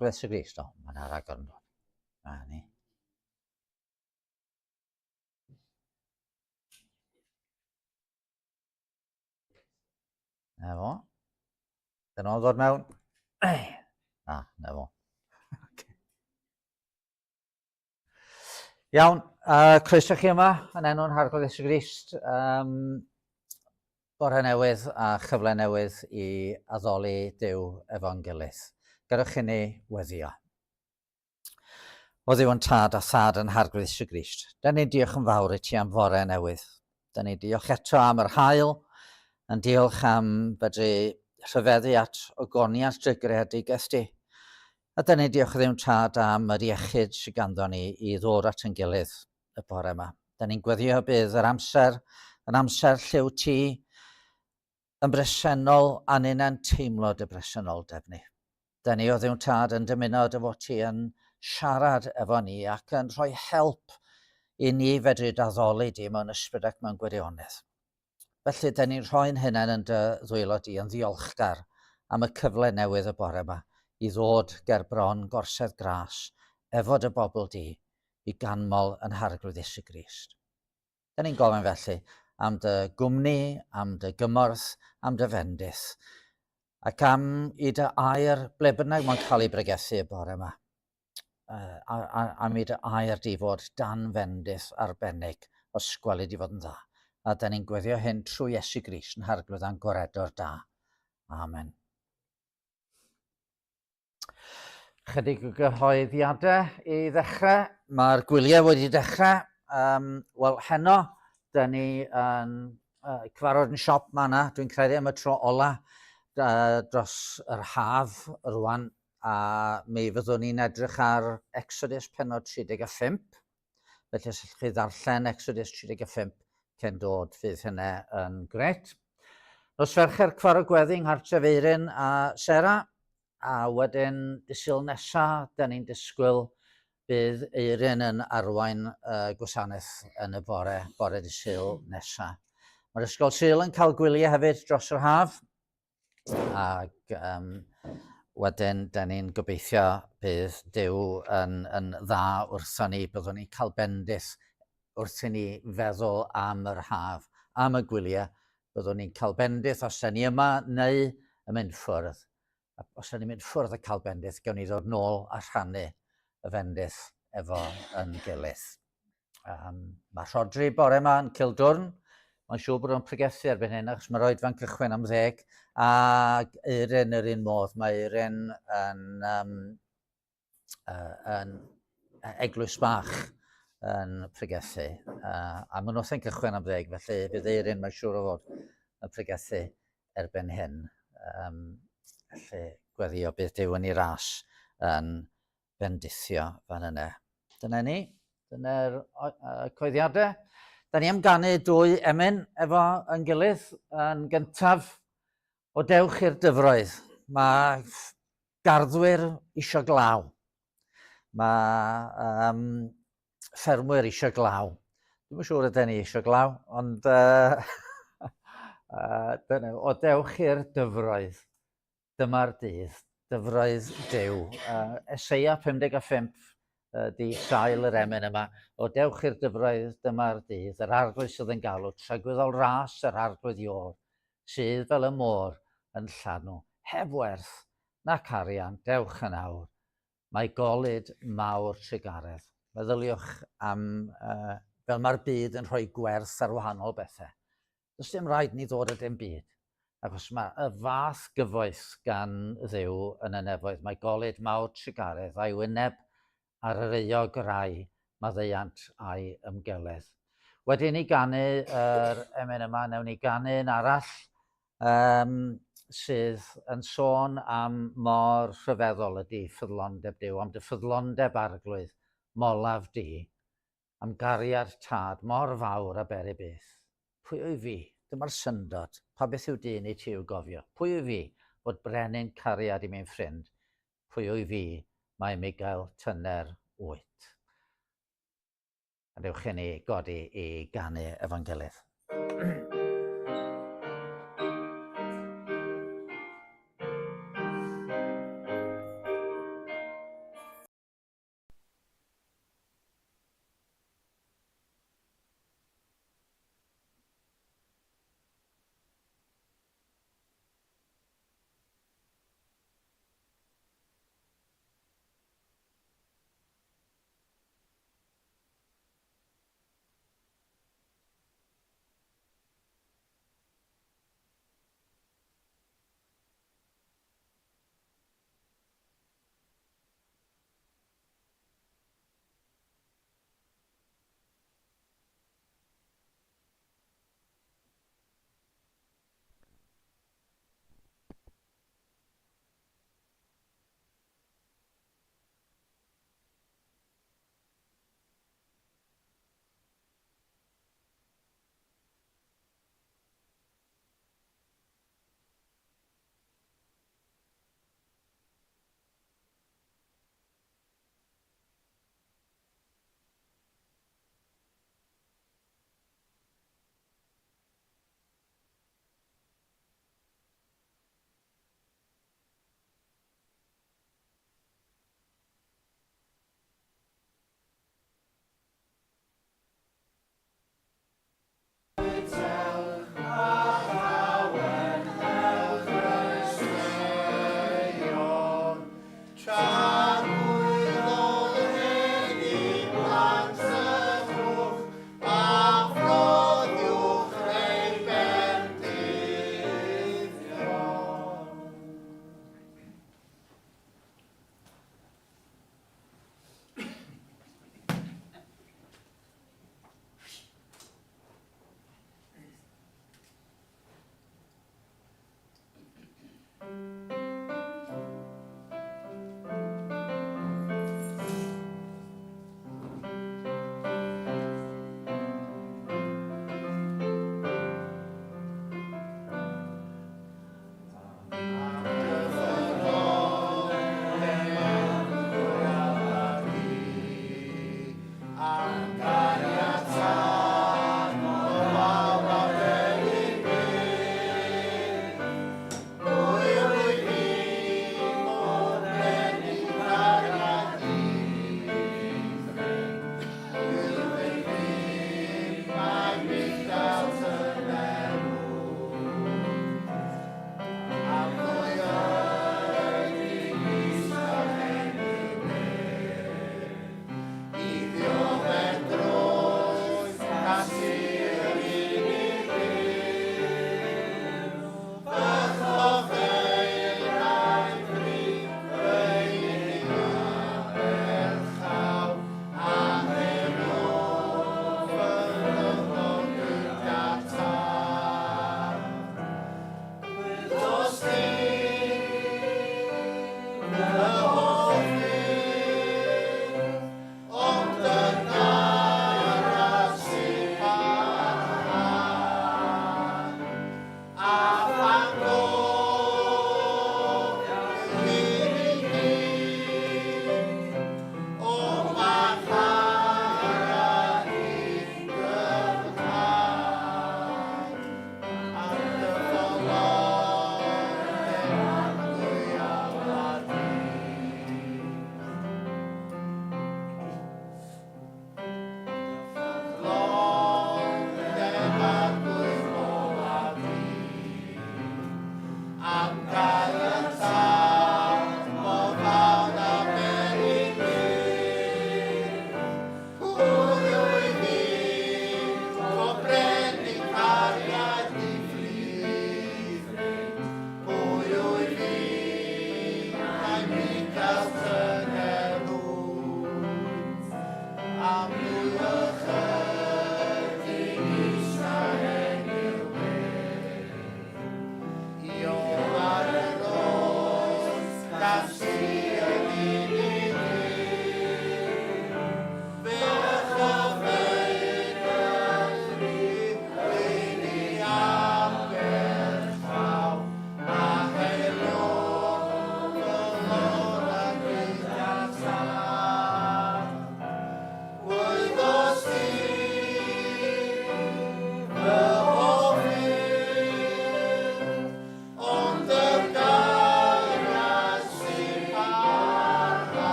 Harglwydd Iesu Grist. O, mae yna ragor yn dod. Na ni. Na fo. Dyna o'n ddod mewn. Na, na fo. Iawn, croeso chi yma yn enw'n Harglwydd Iesu Grist. Um, bore newydd a chyfle newydd i addoli Duw efo'n gilydd. Gadewch i ni weddio. O Dduw yn Tad a Thad yn Harglwydd Iesu Grist, da ni'n diolch yn fawr i ti am fore newydd. Da ni'n diolch eto am yr hael, yn diolch am fedru rhyfeddu at ogoniant dy greadigaeth di. A da ni'n diolch Dduw'n Tad am yr iechyd sydd ganddo ni i ddod at ein gilydd y bore yma. Da ni'n gweddio bydd yr amser yn amser lle wyt ti yn bresennol a ninnau'n teimlo dy bresenoldeb ni. Da ni o Dduw'n Tad yn dymuno dy fod ti yn siarad efo ni ac yn rhoi help i ni fedru daddoli di mewn ysbryd ac mewn gwirionedd. Felly, da ni'n rhoi'n hunain yn dy ddwylo di yn ddiolchgar am y cyfle newydd y bore yma i ddod ger bron gorsedd gras efo dy bobl di i ganmol yn Harglwydd Iesu Grist. Da ni'n gofyn felly am dy gwmni, am dy gymorth, am dy fendith, ac am i dy air ble bynnag mae'n cael ei bregethu y bore yma. a, am i dy air di fod dan fendith arbennig os gweli di fod yn dda. A da ni'n gweddio hyn trwy Iesu Grist yn harglwydd a'n gwaredwr da. Amen. Chydig o gyhoeddiadau i ddechrau. Mae'r gwyliau wedi dechrau. Um, Wel, heno, da ni yn uh, cyfarfod yn siop ma dwi'n credu am y tro ola uh, dros yr haf rwan a mi fyddwn ni'n edrych ar Exodus penod 35. Felly os allwch chi ddarllen Exodus 35 cyn dod, fydd hynny yn gret. Nos Fercher, Cwaro Gweddi yng Nghartref Eirin a Sarah, a wedyn dydd Sul nesa, da ni'n disgwyl bydd Eirin yn arwain y gwasanaeth yn y bore, bore dydd Sul nesa. Mae'r Ysgol Sul yn cael gwyliau hefyd dros yr haf, Ac um, wedyn, da ni'n gobeithio bydd Duw yn, yn dda wrthon ni, byddwn ni'n cael bendith wrth i ni feddwl am yr haf, am y gwyliau, byddwn ni'n cael bendith os da ni yma neu yn mynd ffwrdd. Os da ni'n mynd ffwrdd a cael bendith, gawn ni ddod nôl a rhannu y fendith efo yn gilydd. Um, mae Rhodri bore yma yn Cildwrn. Mae'n siŵr bod o'n pregethu erbyn hyn, achos mae'r oedfa'n cychwyn am ddeg. Ac Eirin yr un modd, mae Eirin yn, um, uh, yn eglwys bach yn pregethu. Uh, a maen nhw'n cychwyn am ddeg, felly bydd Eirin, mae'n siŵr o fod, yn pregethu erbyn hyn. Um, felly gweddio bydd Duw yn ei ras yn bendithio fan yna. Dyna ni, dyna'r uh, coeddiadau. Da ni am ganu dwy emyn efo yn gilydd. Yn gyntaf, o dewch i'r dyfroedd. Mae garddwyr isio glaw. Mae um, ffermwyr eisiau glaw. Dwi'n yn siŵr ydyn ni eisiau glaw, ond uh, uh, dyna, o dewch i'r dyfroedd. Dyma'r dydd, dyfroedd Duw. Uh, Eseia 55 uh, di sail yr emyn yma. O dewch i'r dyfroedd, dyma'r dydd, yr arglwydd sydd yn galw, tragwyddol ras yr arglwydd Ior, sydd fel y môr yn llanw, heb werth nac arian, dewch yn awr. Mae golud mawr trugaredd. Meddyliwch am uh, fel mae'r byd yn rhoi gwerth ar wahanol bethau. Does dim rhaid ni ddod â dim byd, achos mae y fath gyfoeth gan Dduw yn y nefoedd. Mae golud mawr trugaredd a'i wyneb ar yr euog rai maddeuant a'i ymgeledd. Wedi ni ganu yr emyn yma, newn ni ganu un arall um, sydd yn sôn am mor rhyfeddol ydy ffyddlondeb Duw, am dy ffyddlondeb arglwydd, molaf di, Am gariad tad mor fawr a bery byth. Pwy wyf fi? Dyma'r syndod. Pa beth yw dyn i ti i'w gofio? Pwy wyf fi, fod brenin cariad i mi'n ffrind? Pwy wyf fi, mai Migael tyner wyt? Gadewch i ni godi i ganu efo'n gilydd.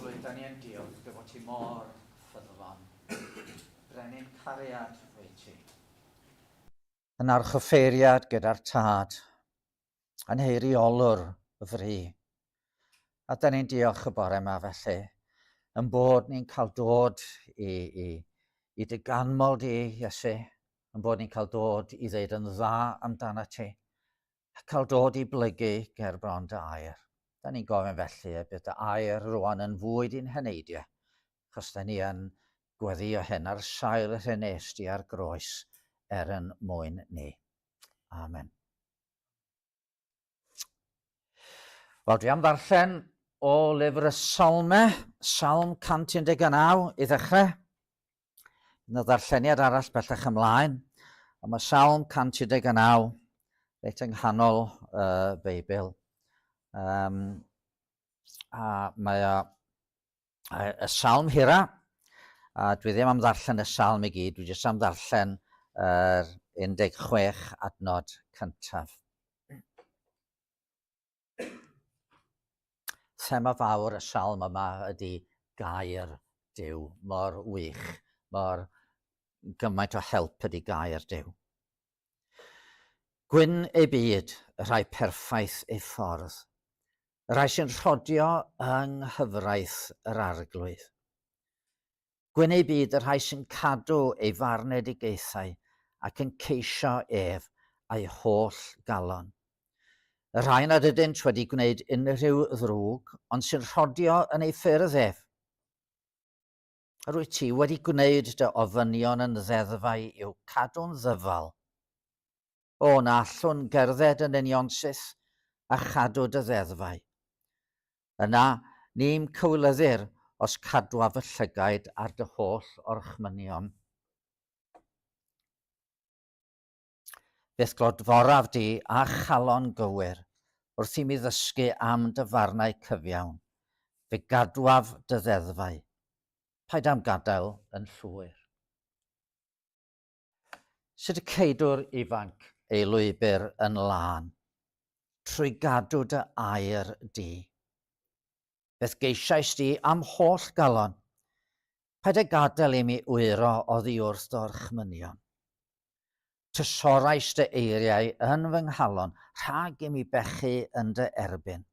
Arglwydd, da ni yn diolch dy fod ti mor ffyddlon. Brenin cariad wyt ti. Yn archoffeiriad gyda'r Tad, yn heiriolwr y fri. A da ni'n diolch y bore yma felly, yn bod ni'n cael dod i, i, i dy ganmol di, Iesu, yn bod ni'n cael dod i ddeud yn dda amdano ti, a cael dod i blygu ger bron dy air. Da ni'n gofyn felly y bydd dy air rwan yn fwyd i'n heneidiau, achos da ni yn gweddio hyn ar sail yr hyn est di ar groes er yn mwyn ni. Amen. Wel, dwi am ddarllen o lyfr y Salme, Salm 119 i ddechrau. Yna ddarlleniad arall bellach ymlaen, ond mae Salm 119 reit yng nghanol y uh, Beibl. Um, a mae o y salm hira, a dwi ddim am ddarllen y salm i gyd, dwi jyst am ddarllen yr 16 adnod cyntaf. Thema fawr y salm yma ydy gair Duw, mor wych, mor gymaint o help ydy gair Duw. Gwyn ei byd, y rhai perffaith ei ffordd, y rhai sy'n rhodio yng nghyfraith yr Arglwydd. Gwyn ei byd y rhai sy'n cadw ei farnedigaethau ac yn ceisio ef â'i holl galon. Y rhai nad ydynt wedi gwneud unrhyw ddrwg, ond sy'n rhodio yn ei ffyrdd ef. Yr wyt ti wedi gwneud dy ofynion yn ddeddfau i'w cadw'n ddyfal. O, na allwn gerdded yn unionsyth a chadw dy ddeddfau. Yna, ni'm cywilyddir os cadwaf fy llygaid ar dy holl orchmynion. Fe'th glodforaf di â chalon gywir, wrth i mi ddysgu am dy farnau cyfiawn. Fe gadwaf dy ddeddfau. Paid â'm gadael yn llwyr. Sut y ceidw'r ifanc ei lwybr yn lân? Trwy gadw dy air di. Beth geisiais di am holl galon? Paid â gadael i mi wyro oddi wrth dy orchmynion. Trysorais dy eiriau yn fy nghalon rhag i mi bechu yn dy erbyn.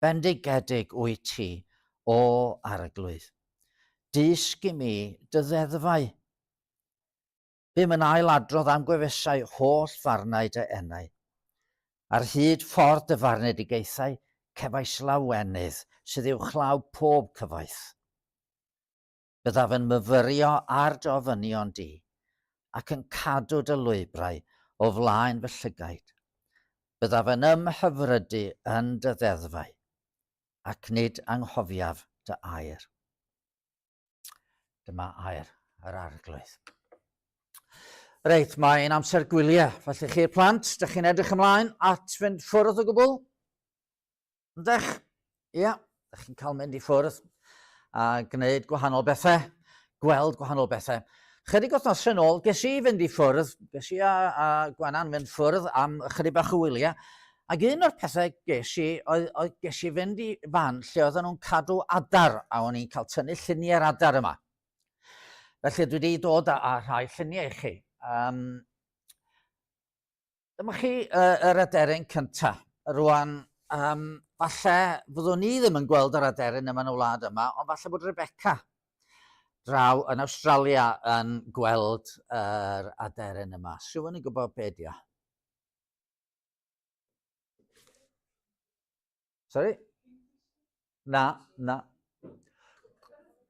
Bendigedig wyt ti, o Arglwydd. Dysg i mi dy ddeddfau. Bum yn ail adrodd am gwefusau holl farnau dy enau. Ar hyd ffordd dy farnedigaethau cefais lawenydd sydd uwchlaw pob cyfoeth. Byddaf yn myfyrio ar dy ofynion di, ac yn cadw dy lwybrau o flaen fy llygaid. Byddaf yn ymhyfrydu yn dy ddeddfau, ac nid anghofiaf dy air. Dyma air yr arglwydd. Reit, mae'n amser gwyliau. Felly chi'r plant, dych chi'n edrych ymlaen at fynd ffwrdd o gwbl? Yndych? Ia, dych chi'n cael mynd i ffwrdd a gwneud gwahanol bethau, gweld gwahanol bethau. Chydig wythnosau yn ôl, ges i fynd i ffwrdd, ges i a, a Gwenan fynd ffwrdd am ychydig bach o wyliau, Ac un o'r pethau ges i oedd, oedd ges i fynd i fan lle oedden nhw'n cadw adar, a o'n i'n cael tynnu lluniau'r adar yma. Felly dwi wedi dod â, â rhai lluniau i chi. Um, dyma chi uh, yr aderyn cyntaf. Rwan, Um, falle fyddwn ni ddim yn gweld yr aderyn yma yn y wlad yma, ond falle bod Rebecca draw yn Awstralia yn gweld yr aderyn yma. Rhywun yn gwybod be di o? Sorry? Na, na.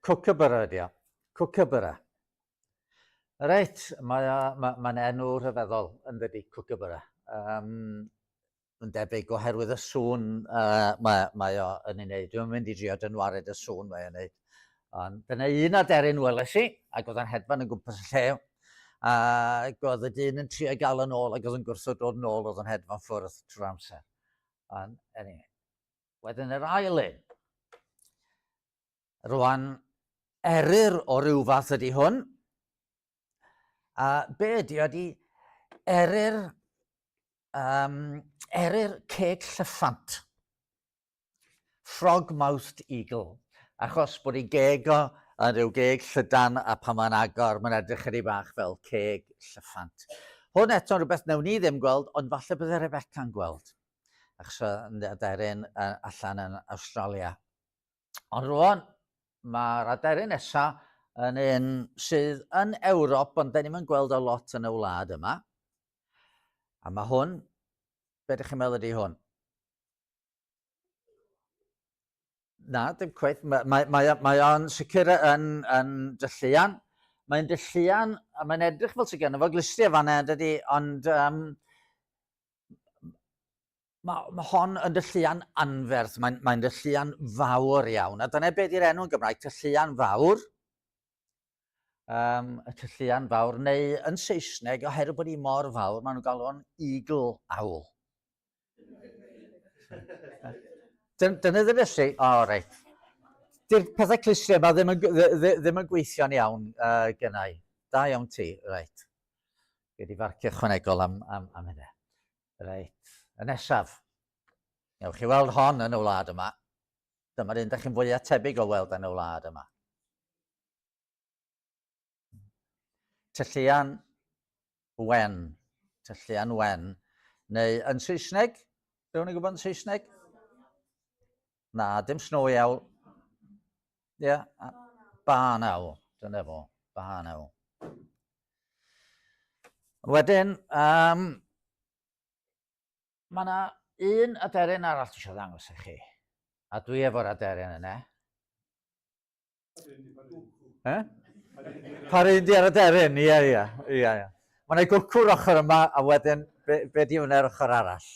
Kookaburra ydi o. Kookaburra. Reit, mae'n mae, mae enw rhyfeddol yn dydi, Kookaburra. Um, yn debyg oherwydd y sŵn uh, mae, mae o yn ei wneud. Dwi'n mynd i drio dynwared y sŵn mae o'n wneud. Ond dyna un aderyn weles i, ac oedd o'n hedfan yn gwmpas y lle. Ac oedd y dyn yn trio gael yn ôl ac oedd yn gwrthod dod yn ôl, oedd o'n hedfan ffwrdd trwy'r amser. Ond, anyway. Wedyn yr ail un. Rwan, eryr o ryw fath ydy hwn. A be ydy o ydy eryr, um, eryr ceg llyffant. Frog-mouthed eagle. Achos bod ei geg o yn rhyw geg llydan a pan mae'n agor mae'n edrych chydig bach fel ceg llyffant. Hwn eto'n rhywbeth wnawn ni ddim gweld, ond falle bydde Rebecca'n gweld. Achos yn aderyn allan yn Awstralia. Ond rwan, mae'r aderyn nesa yn un sydd yn Ewrop, ond da ni'n gweld o lot yn y wlad yma. A mae hwn, be ydych chi'n meddwl ydy hwn? Na, dim cweit. Mae, mae, mae, mae o'n sicr yn, yn dylluan. Mae'n dylluan, a mae'n edrych fel sy'n gen fo glustiau fanna, dydy, ond um, mae, mae hon yn dylluan anferth, mae'n mae dylluan fawr iawn. A dyna beth yw'r enw yn Gymraeg, tylluan fawr. Um, y tylluan fawr, neu yn Saesneg, oherwydd bod hi mor fawr, maen nhw'n galw o'n eagle owl. Dyna ddim felly. O, oh, reit. Di'r pethau clustiau yma ddim yn, ddim yn gweithio'n iawn uh, gynnau. Da iawn ti, reit. Gei di farcio ychwanegol am, am, am hynny. Reit, y nesaf. Newch chi weld hon yn y wlad yma. Dyma'r un da chi'n fwyaf tebyg o weld yn y wlad yma. Tylluan wen. Tylluan wen. Neu yn Saesneg? Rhywun yn gwybod yn Saesneg? Na, dim snowy owl. Ie, yeah, barn owl. Dyna fo, barn owl. Wedyn, um, mae yna un aderyn arall dwi eisiau ddangos i chi. A dwi efo'r aderyn yna. Eh? Par un di ar y deryn, ie, ie, ie, ie. Mae'n ei gwcw'r ochr yma, a wedyn, be, be di hwnna'r ochr arall?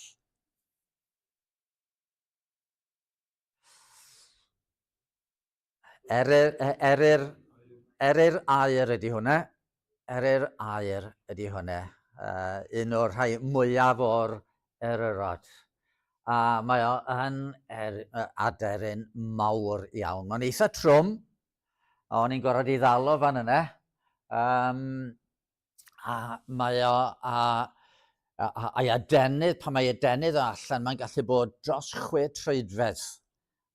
Eryr, eryr, eryr aer ydy hwnna. Eryr aer ydy hwnna. Uh, un o'r rhai mwyaf o'r eryrod. A mae o yn er, aderyn mawr iawn. Mae'n eitha trwm, a o'n i'n gorfod i ddal o fan yna. Um, a mae o, a, a, a, a'i adenydd, pan mae adenydd o allan, mae'n gallu bod dros chwe troedfedd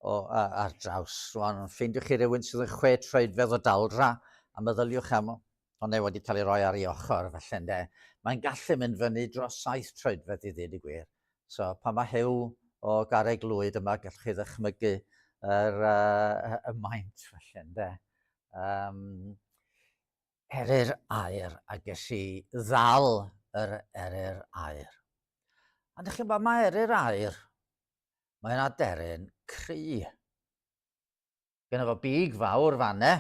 o, a, ar draws. Rwan, ffeindiwch chi rywun sydd yn chwe troedfedd o daldra, a meddyliwch am ond e wedi cael ei roi ar ei ochr, felly ynde. Mae'n gallu mynd fyny dros saith troedfedd i ddweud y gwir. So pan mae Huw o Garreg Lwyd yma, gallwch chi ddychmygu yr, uh, y maint felly ynde. Um, eryr aer, a ges i ddal yr eryr aer. A ydych chi'n bod, mae eryr aer, mae'n aderyn cry. Gynno fo big fawr fanne,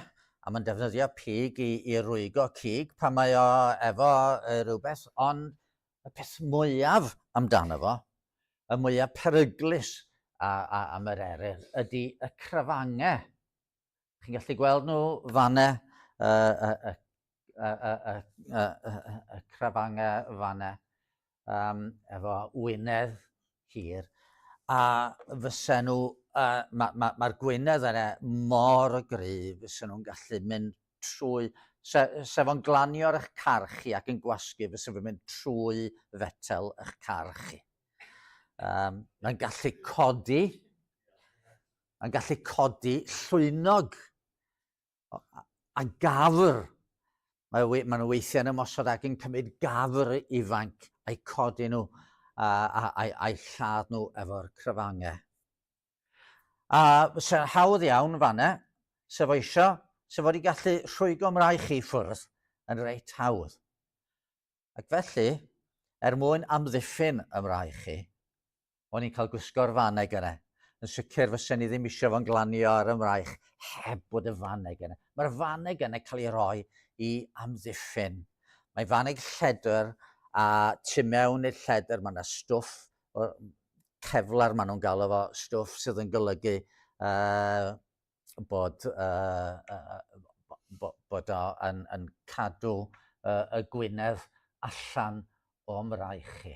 a mae'n defnyddio pig i, i rwygo cig pan mae o efo rhywbeth, ond y peth mwyaf amdano fo, y mwyaf peryglus a, a, am yr eryr, ydy y crafangau. Chi'n gallu gweld nhw fanne, y, y, y, y, y, y, y, y crafangau fanne, um, efo wynedd hir, a fysa nhw, uh, mae'r ma, ma, ma gwynedd yna mor gryf, fysa nhw'n gallu mynd trwy, se, sef o'n glanio ar eich car chi ac yn gwasgu, fysa fo'n mynd trwy fetel eich car chi. Um, mae'n gallu codi, mae'n gallu codi llwynog a gafr. Mae, mae nhw weithiau'n ymosod ac yn cymryd gafr ifanc a'i codi nhw a, a, a, a'i lladd nhw efo'r crafangau. A fysa'n hawdd iawn fanna, sef o isio, sef wedi gallu rhwygo mraich i ffwrdd yn reit hawdd. Ac felly, er mwyn amddiffyn y mraich i, o'n i'n cael gwisgo'r faneg yna. Yn sicr fysen i ddim eisiau fo'n glanio ar y mraich heb bod y faneg yna. Mae'r faneg yna cael ei roi i amddiffyn. Mae faneg lledr a tu mewn i'r lledr mae yna stwff, Kevlar maen nhw'n galw fo, stwff sydd yn golygu uh, bod, uh, uh, bod o yn, yn cadw uh, y gwynedd allan o mraich chi.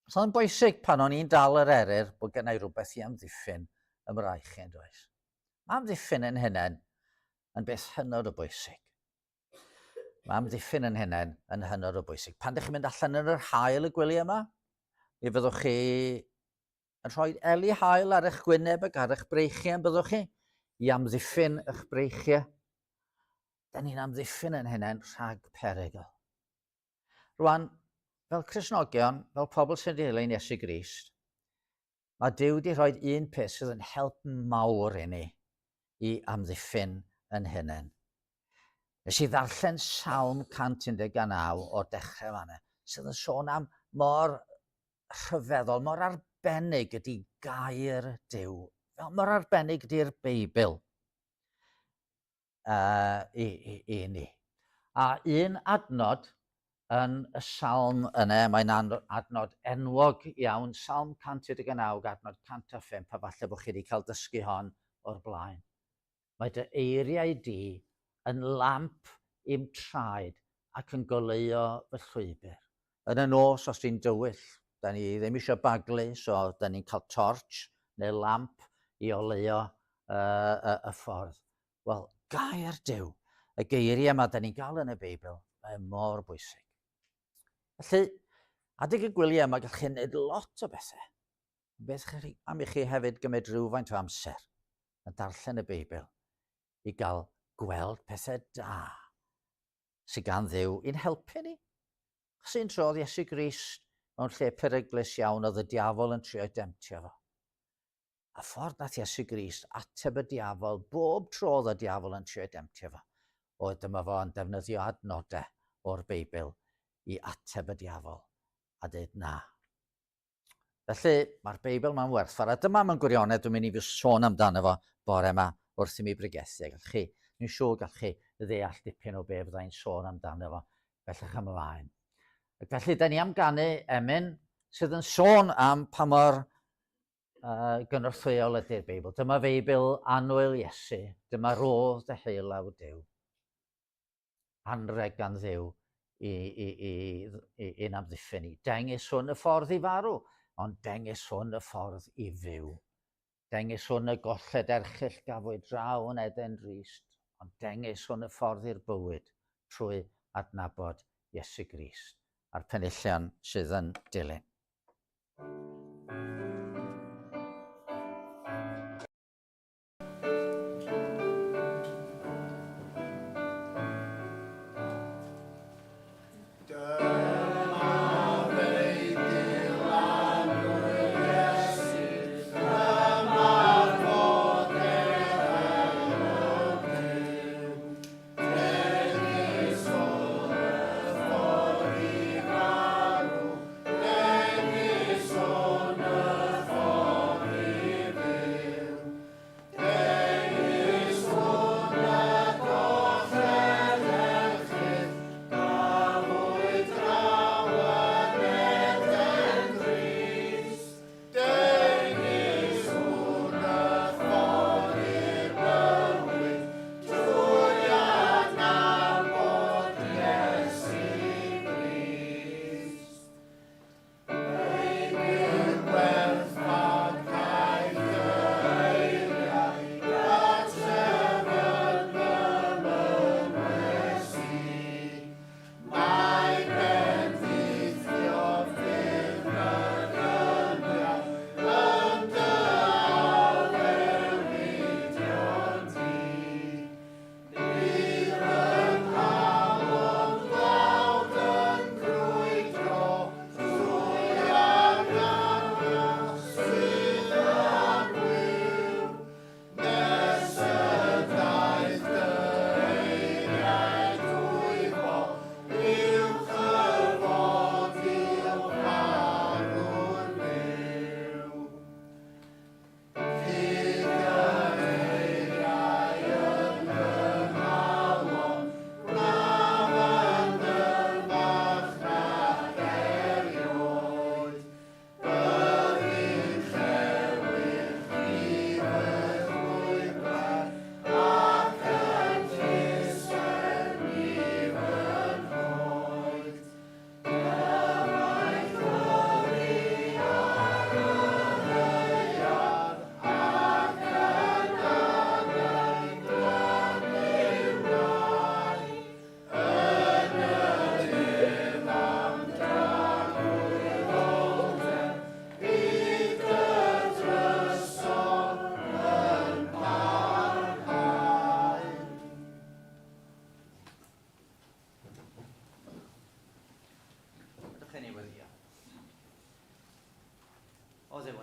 So yn bwysig pan o'n i'n dal yr eryr bod gennau rhywbeth i amddiffyn y mraich chi, yn does? Mae amddiffyn yn hunain yn beth hynod o bwysig. Mae amddiffyn yn hunain yn hynod o bwysig. Pan ydych chi'n mynd allan yn yr hael y gwyliau yma, mi fyddwch chi yn rhoi eli hael ar eich gwyneb ac ar eich breichiau, yn byddwch chi, i amddiffyn eich breichiau. Da ni'n amddiffyn yn hunain rhag perygl. Rwan, fel Cristnogion, fel pobl sy'n dilyn Iesu Grist, mae Duw wedi rhoi un peth sydd yn help mawr i ni i amddiffyn yn hunain. Nes i ddarllen Salm 119 o'r dechrau fanna, sydd yn sôn am mor rhyfeddol, mor arbennig ydy gair Duw, fel mor arbennig ydy'r Beibl. uh, i, i, i ni. A un adnod yn y salm yna, mae'n adnod enwog iawn, Salm 119, adnod 105, a falle bod chi wedi cael dysgu hon o'r blaen. Mae dy eiriau di yn lamp i'm traed ac yn goleuo fy llwybr. Yn y nos, os di'n dywyll, da ni ddim eisiau baglu, so da ni'n cael torch neu lamp i oleuo uh, y, y ffordd. Wel, gair Duw, y geiriau yma da ni'n gael yn y Beibl, mae mor bwysig. Felly, adeg y gwyliau yma, gallwch chi wneud lot o bethau. Beth chi, am i chi hefyd gymryd rhywfaint o amser yn darllen y Beibl i gael gweld pethau da sydd gan Dduw i'n helpu ni. Chos un tro oedd Iesu Grist mewn lle peryglus iawn oedd y diafol yn trio demtio fo. A ffordd nath Iesu Grist ateb y diafol bob tro oedd y diafol yn trio demtio fo, oedd dyma fo yn defnyddio adnodau o'r Beibl i ateb y diafol a dweud na. Felly, mae'r Beibl ma'n werthfawr, a dyma mewn gwirionedd dwi'n mynd i fi sôn amdano fo bore yma wrth i mi bregethu. Gallwch chi, dwi'n siŵr gallwch chi ddeall dipyn o be fyddai'n sôn amdano fo bellach ymlaen. Ac felly, da ni am ganu emyn sydd yn sôn am pa mor uh, gynorthwyol ydy'r Beibl. Dyma Feibl annwyl Iesu, dyma rodd dy heulaw Duw. anrheg gan Dduw i, i, i, i, i'n amddiffyn ni. Dengys hwn y ffordd i farw, ond dengys hwn y ffordd i fyw. Dengys hwn y golled erchyll gafwyd draw yn Eden drist, ond dengys hwn y ffordd i'r bywyd trwy adnabod Iesu Grist a'r penillion sydd yn dilyn.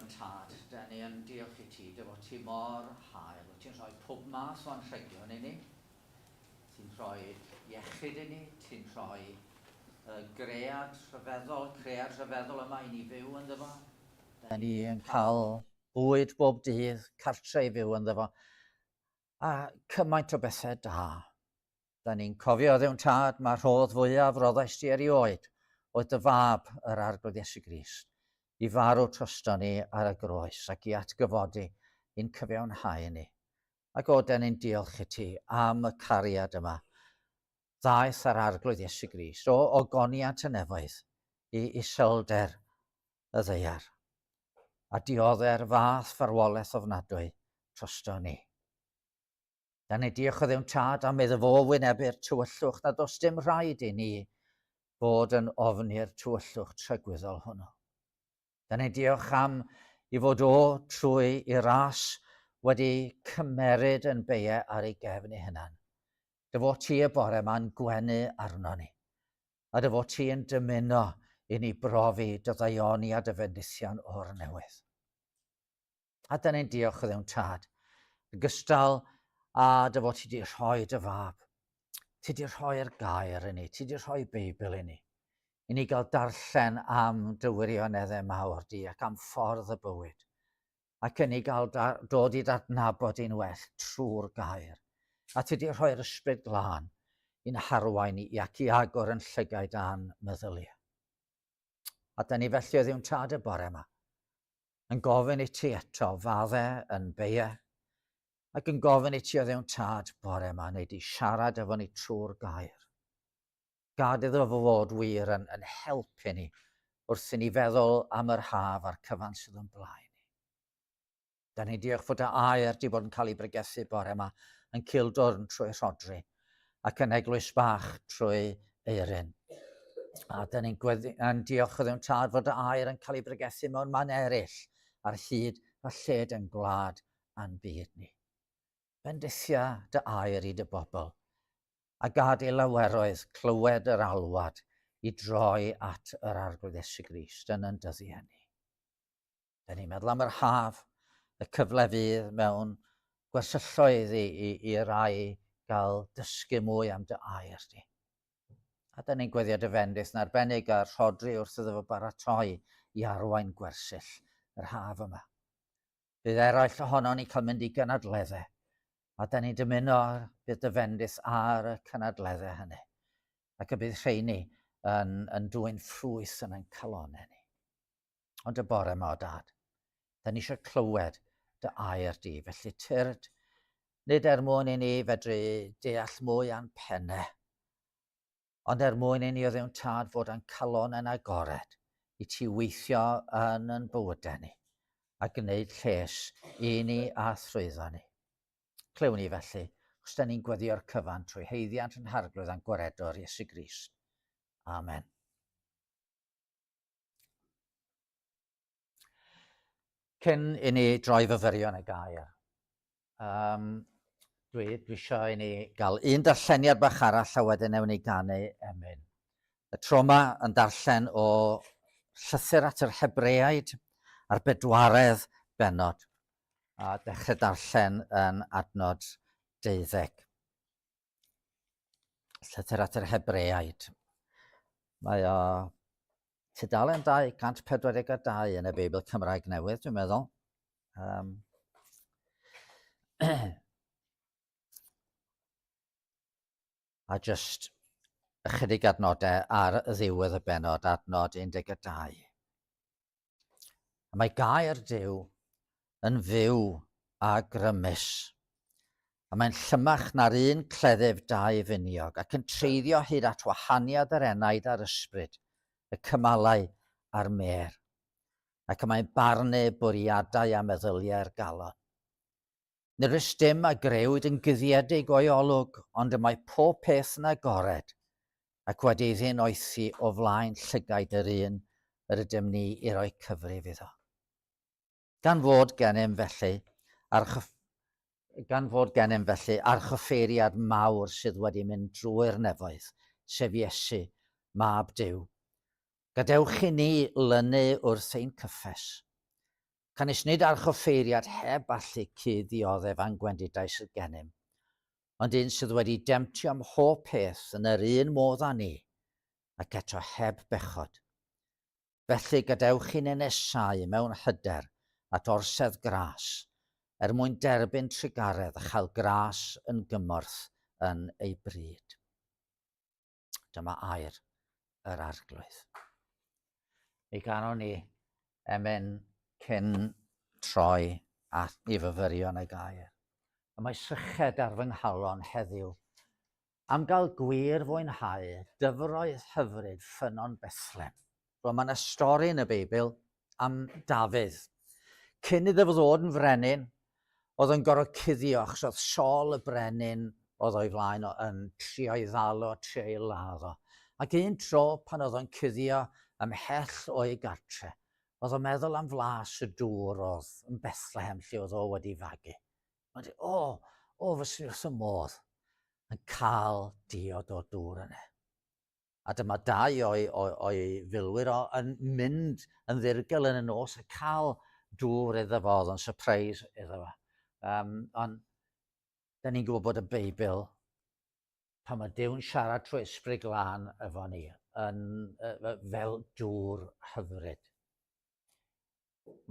Dduw Tad, da ni yn diolch i ti, dy fod ti mor hael. Wyt ti'n rhoi pob math o anrhegion i ni. Ti'n rhoi iechyd i ni, ti'n rhoi y gread rhyfeddol, cread rhyfeddol yma i ni fyw ynddo fo. Da ni yn cael bwyd bob dydd, cartre i fyw ynddo fo, a cymaint o bethau da. Da ni'n cofio Dduw'n Tad, mae'r rhodd fwyaf roddais di erioed oedd dy fab, yr Arglwydd Iesu Grist, i farw trosto ni ar y groes ac i atgyfodi i'n cyfiawnhau ni. Ac o, da ni'n diolch i ti am y cariad yma ddaeth ar Arglwydd Iesu Grist o ogoniant y nefoedd i iselder y ddaear, a diodde'r fath farwolaeth ofnadwy trosto ni. Da ni diolch o Dduw'n Tad am iddo fo wynebu'r tywyllwch nad oes dim rhaid i ni fod yn ofni'r tywyllwch tragwyddol hwnnw. Da ni diolch am i fod o trwy i ras wedi cymeryd yn beie ar ei gefn ei hunan. Dy fod ti y bore ma'n gwenu arno ni, a dy fod ti yn dymuno i ni brofi dy ddaioni a dy fendithion o'r newydd. A da ni'n diolch o ddewn Tad. Yn gystal a dy fod ti wedi rhoi dy fab. Ti wedi rhoi'r gair i ni, ti wedi rhoi Beibl i ni. I ni gael darllen am dy wirioneddau mawr di ac am ffordd y bywyd. Ac yn ni gael dod i dadnabod i'n well trwy'r gair. A ti wedi rhoi'r ysbryd glân i'n harwain i ac i agor yn llygaid a'n meddyliau. A da ni felly o ddiwn Tad y bore yma, yn gofyn i ti eto fadde yn beie, ac yn gofyn i ti o ddewn Tad bore yma, neu di siarad efo ni trwy'r gair. Gad iddo fo fod wir yn, yn helpu ni wrth i ni feddwl am yr haf a'r cyfan sydd o'n blaen ni. Da ni'n diolch fod y air di bod yn cael ei bregethu bore yma yn Cildwrn trwy Rhodri ac yn Eglwys Bach trwy Eirin. A da ni'n yn diolch o Dduw'n Tad fod y air yn cael ei bregethu mewn man eraill ar hyd a lled yn gwlad a'n byd ni. Bendithia dy air i dy bobl, a gad i laweroedd clywed yr alwad i droi at yr Arglwydd Iesu Grist yn yn dyddiau ni. Da ni'n meddwl am yr haf, y cyfle fydd mewn gwersylloedd i, i, i rai gael dysgu mwy am dy air di. A da ni'n gweddio dy fendith yn arbennig ar Rhodri wrth iddo fo baratoi i arwain gwersyll yr haf yma. Bydd eraill ohono ni cael mynd i gynadleddau, a da ni'n dymuno bydd dy fendith ar y cynadleddau hynny, ac y bydd rheini yn, yn dwyn ffrwyth yn ein calonau ni. Ond y bore yma o dad, da ni eisiau clywed dy air di, felly tyrd, nid er mwyn i ni fedru deall mwy a'n pennau, ond er mwyn i ni o ddewn tad fod a'n calon yn agored i ti weithio yn yn bywydau ni a gwneud lles i ni a thrwyddo ni. Clywn ni felly, os da ni'n gweddio'r cyfan trwy haeddiant yn Harglwydd a'n Gwaredwr Iesu Grist. Amen. Cyn i ni droi fyfyrio yn y gair, um, dwi, dwi eisiau i ni gael un darlleniad bach arall a wedyn ewn ni ganu emyn. Y tro yma yn darllen o llythyr at yr Hebreaid a'r bedwaredd bennod, a dechrau darllen yn adnod deuddeg. Llythyr at yr Hebreaid. Mae o tudalen 242 yn y Beibl Cymraeg Newydd, dwi'n meddwl. Um, a just ychydig adnodau ar ddiwedd y benod, adnod 12. A mae gair Duw yn fyw a grymus. A mae'n llymach na'r un cleddyf daufiniog, ac yn treiddio hyd at wahaniad yr enaid a'r ysbryd, y cymalau a'r mêr. Ac y mae'n barnu bwriadau a meddyliau'r galon. Nid oes dim a grëwyd yn guddiedig o'i olwg, ond y mae pob peth yn agored, ac wedi ei ddinoethi o flaen llygaid yr un yr ydym ni i roi cyfrif iddo. Gan fod gennym felly archoff gan fod gennym felly archoffeiriad mawr sydd wedi mynd drwy'r nefoedd, sef Iesu, Mab Duw, gadewch i ni lynu wrth ein cyffes. Canys nid archoffeiriad heb allu cyd-ddioddef a'n gwendidau sydd gennym, ond un sydd wedi demtio ym mhob peth yn yr un modd â ni, ac eto heb bechod. Felly gadewch i ni nesáu mewn hyder at orsedd gras, er mwyn derbyn trugaredd a chael gras yn gymorth yn ei bryd. Dyma air yr Arglwydd. Mi ganon ni emyn cyn troi at i fyfyrio yn y gair. Y mae syched ar fy nghalon heddiw am gael gwir fwynhau dyfroedd hyfryd ffynnon Bethlem. Wel, mae yna stori yn y Beibl am Dafydd. Cyn iddo fo ddod yn frenin, oedd yn gorfod cuddio achos oedd Saul y brenin oedd o'i flaen o yn trio ei ddal o, trio ei ladd o. Ac un tro pan oedd o'n cuddio ymhell o'i gartre, oedd o'n meddwl am flas y dŵr oedd yn Bethlehem lle oedd o wedi fagu. Mae'n dweud, o, o, fyswn i wrth y modd yn cael diod o'r dŵr yna. A dyma dau o'i, o'i, o'i filwyr o yn mynd yn ddirgel yn y nos a cael dŵr iddo fo, oedd o'n surprise iddo fo. Um, ond, da ni'n gwybod bod y Beibl, pan mae Duw'n siarad trwy ysbryd glân efo ni, yn, fel dŵr hyfryd.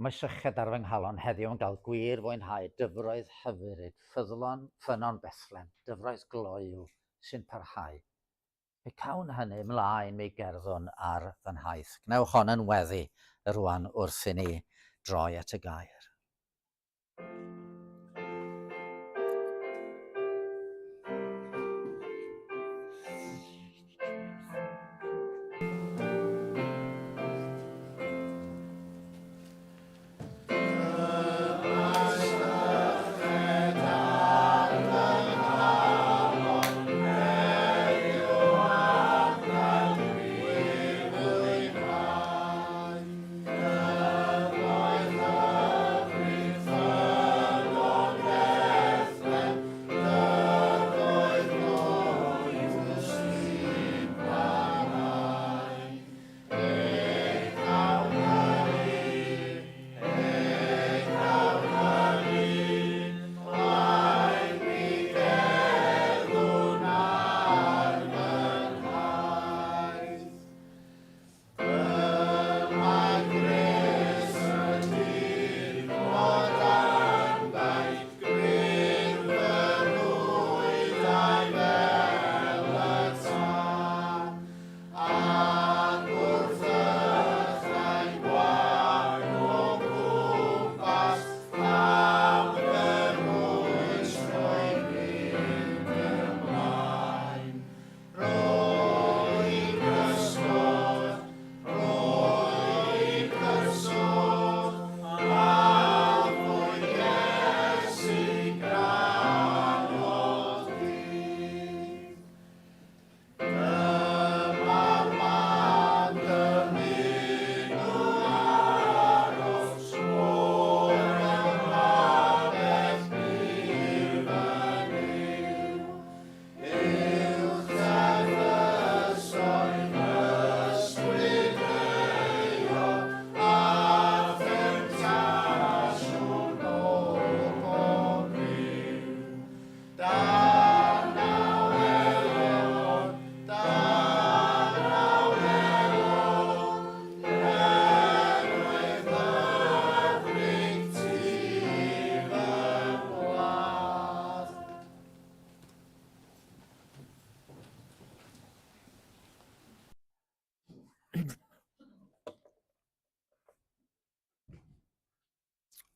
Mae syched ar fy nghalon heddiw yn gael gwir fwynhau dyfroedd hyfryd, ffyddlon ffynnon Bethlem, dyfroedd gloyw sy'n parhau. Pe cawn hynny ymlaen mi gerddwn ar fy nhaith. Gwnewch hon yn weddi rwan wrth i ni droi at y gair.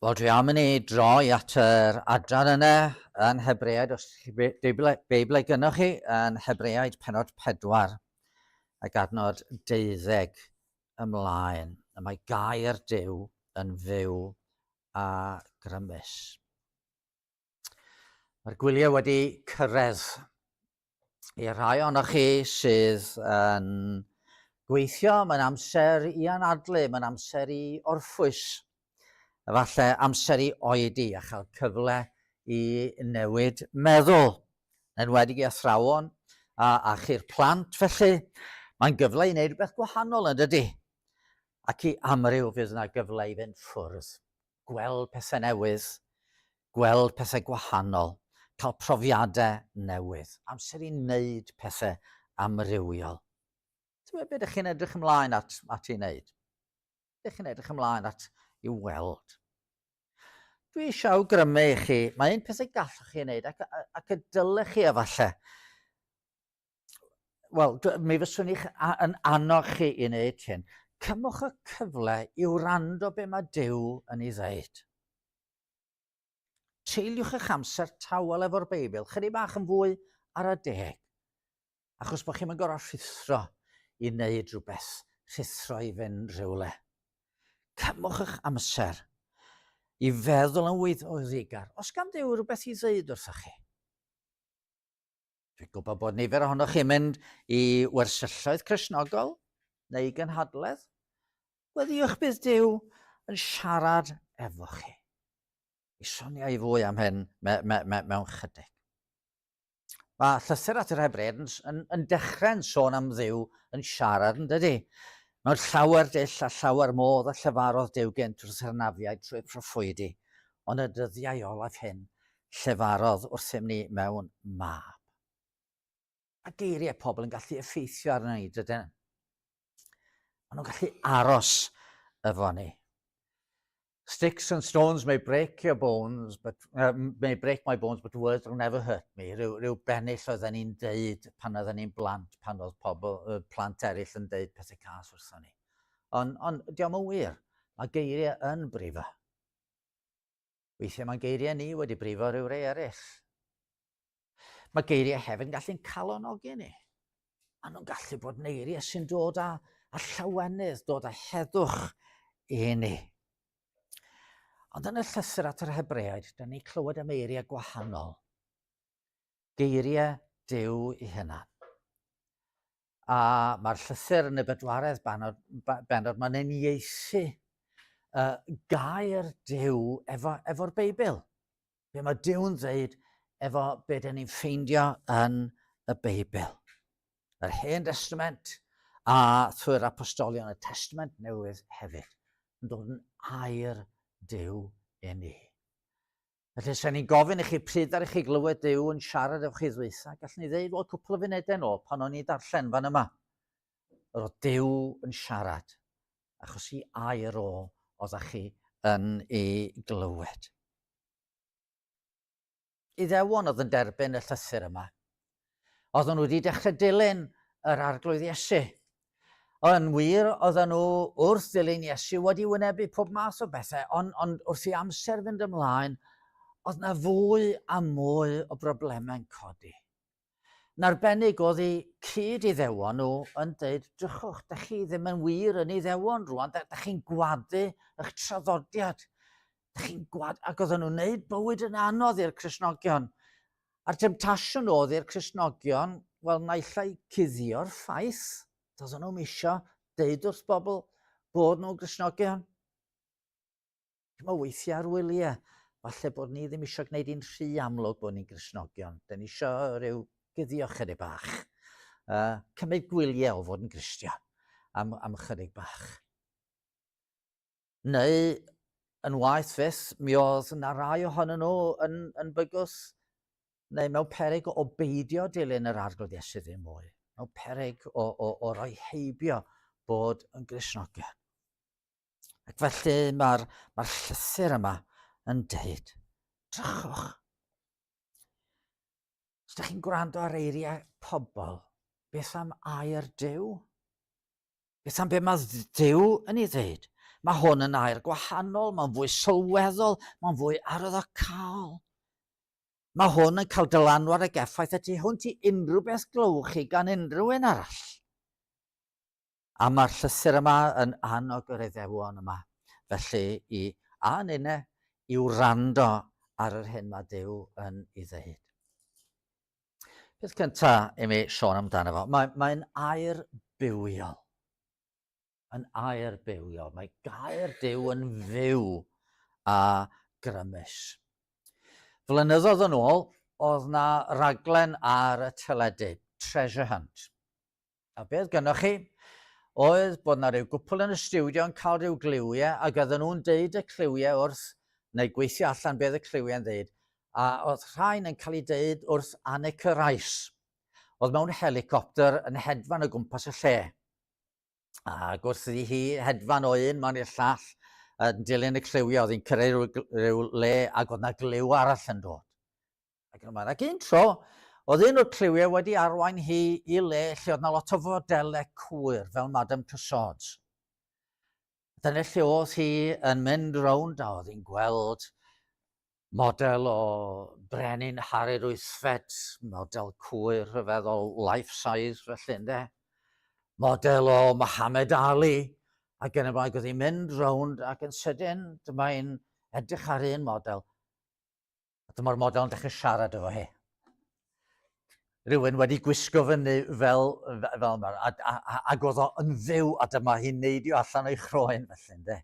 Wel, dwi am i ni droi at yr adran yna yn Hebreaid, os chi Beiblau, Beiblau gynnwch chi, yn Hebreaid penod 4 ac adnod 12 ymlaen. Y mae gair Duw yn fyw a grymus. Mae'r gwyliau wedi cyrraedd. I rhai ohonoch chi sydd yn gweithio, mae'n amser i anadlu, mae'n amser i orffwys. Efallai amser i oedi a chael cyfle i newid meddwl. Yn enwedig i athrawon a, a chi'r plant felly, mae'n gyfle i wneud rhywbeth gwahanol yn dydy? Ac i amryw fydd yna gyfle i fynd ffwrdd. gweld pethau newydd, gweld pethau gwahanol, cael profiadau newydd, amser i wneud pethau amrywiol. Ti'n gwybod beth ydych chi'n edrych ymlaen at, at ei wneud? Ydych chi'n edrych ymlaen at i'w weld? Dwi eisiau awgrymu i chi, mae un peth y gallwch chi wneud ac, ac y dylech chi efallai. Wel, mi fyswn i yn annog chi i wneud hyn. Cymwch y cyfle i wrando be mae Duw yn ei ddeud. Treuliwch eich amser tawel efo'r Beibl, chydig bach yn fwy ar y deg, achos bod chi'n gorfod rhuthro i wneud rhywbeth, rhuthro i fynd rhywle. Cymwch eich amser i feddwl yn weithgar, os gan Dduw rhywbeth i ddweud wrthoch chi. Dwi'n gwybod bod nifer ohonoch chi'n mynd i wersylloedd Cristnogol neu i gynhadledd. Gweddïwch bydd Duw yn siarad efo chi. Mi sonia i fwy am hyn me, me, me, mewn chydig. Mae llythyr at yr Hebreaid yn, yn, yn dechrau'n sôn am Dduw yn siarad, yn dydy? Mewn llawer dull a llawer modd a llefarodd Duw gynt wrth yr anafiaid trwy'r proffwydi, ond y dyddiau olaf hyn, llefarodd wrthym ni mewn mab. A geiriau pobl yn gallu effeithio arno ni, dydyn? Maen nhw'n gallu aros efo ni. Sticks and stones may break your bones, but, may break my bones, but words will never hurt me. Rhyw, rhyw bennill oedden ni'n deud pan oedden ni'n blant, pan oedd pobl, plant eraill yn deud pethau cas wrthon ni. Ond on, diolch yn wir, mae geiriau yn brifo. Weithiau mae geiriau ni wedi brifo rhyw rei eraill. Mae geiriau hefyd yn gallu'n calonogi ni. Maen nhw'n gallu bod yn eiriau sy'n dod â, â llawenydd, dod â heddwch i ni. Ond yn y llythyr at yr Hebreaid, da ni clywed am eiriau gwahanol. Geiriau Duw i hunan. A mae'r llythyr yn y bedwaredd benod, benod mae'n uniaethu uh, gair Duw efo'r efo Beibl. Be mae Duw'n dweud efo be dyn ni'n ffeindio yn y Beibl. Yr Hen Testament a thrwy'r apostolion y Testament Newydd hefyd yn dod yn air Duw i ni. Felly, sen ni'n gofyn i chi pryd ar i chi glywed Duw yn siarad efo chi ddwytha, gallwn ni ddeud, wel, cwpl o funudau nôl, pan o'n i'n darllen fan yma. Yr oedd Duw yn siarad, achos i air o oeddech chi yn ei glywed. Iddewon oedd yn derbyn y llythyr yma. Oedden nhw wedi dechrau dilyn yr Arglwydd Iesu. Yn wir, oedden nhw wrth ddilyn Iesu wedi wynebu pob math o bethau, ond, ond wrth i amser fynd ymlaen, oedd na fwy a mwy o broblemau'n codi. Yn arbennig oedd eu cyd Iddewon nhw yn dweud, drychwch, da chi ddim yn wir yn Iddewon rwan, da, da chi'n gwadu eich traddodiad. Da chi'n gwadu... Ac oedden nhw'n gwneud bywyd yn anodd i'r Cristnogion. A'r temtasiwn oedd i'r Cristnogion, wel, naill ai cuddio'r ffaith, doedden nhw'n isio deud wrth bobl bod nhw'n Gristnogion. Chimod, weithiau ar wyliau, falle bod ni ddim eisiau gwneud hi'n rhy amlwg bod ni'n Gristnogion. Dyn ni eisiau rhyw guddio chydig bach. Cymryd gwyliau o fod yn Gristion am, am chydig bach. Neu, yn waeth fyth, mi oedd yna rai ohonyn nhw yn, yn bygwth neu mewn peryg o beidio dilyn yr Arglwydd Iesu ddim mwy, mewn peryg o, o, o roi heibio bod yn Gristnogion. Ac felly mae'r mae llythyr yma yn deud, drychwch. Os ydych chi'n gwrando ar eiriau pobl, beth am air Duw? Beth am be mae Duw yn ei ddeud? Mae hwn yn air gwahanol, mae'n fwy sylweddol, mae'n fwy arwyddocaol. Mae hwn yn cael dylanwad ac effaith y tu hwnt i unrhyw beth glywch chi gan unrhyw un arall. A mae'r llythyr yma yn annog yr Iddewon yma, felly, i, a ninne, i wrando ar yr hyn mae Duw yn ei ddeud. Peth cyntaf i mi sôn amdano fo, mae'n mae air bywiol. Yn air bywiol. Mae gair Duw yn fyw a grymus. Flynyddoedd yn ôl, oedd na raglen ar y teledu, Treasure Hunt. A beth gynnoch chi oedd bod 'na ryw gwpl yn y stiwdio yn cael rhyw gliwiau ac oedden nhw'n deud y cliwiau wrth neu gweithio allan beth y cliwiau'n ddeud, a oedd rhain yn cael eu deud wrth Annika Rice, oedd mewn helicopter yn hedfan o gwmpas y lle. Ac wrth iddi hi hedfan o un man i'r llall, yn dilyn y cliwiau, oedd hi'n cyrraedd rhyw, rhyw le ac oedd na gliw arall yn dod. Ac yn y blaen. Ac un tro, oedd un o'r cliwiau wedi arwain hi i le lle oedd na lot o fodelau cwyr, fel Madame Tussauds. Dyna lle oedd hi yn mynd rownd a oedd hi'n gweld model o Brenin Harri'r Wythfed, model cwyr rhyfeddol life size felly ynde, model o Muhammad Ali, ac yn y blaen, oedd hi'n mynd rownd ac yn sydyn dyma hi'n edrych ar un model A dyma'r model yn dechrau siarad efo hi. Rhywun wedi gwisgo fyny fel, fel yma, a, a, a, ac oedd o yn fyw, a dyma hi'n neidio allan o'i chroen felly, ynddo.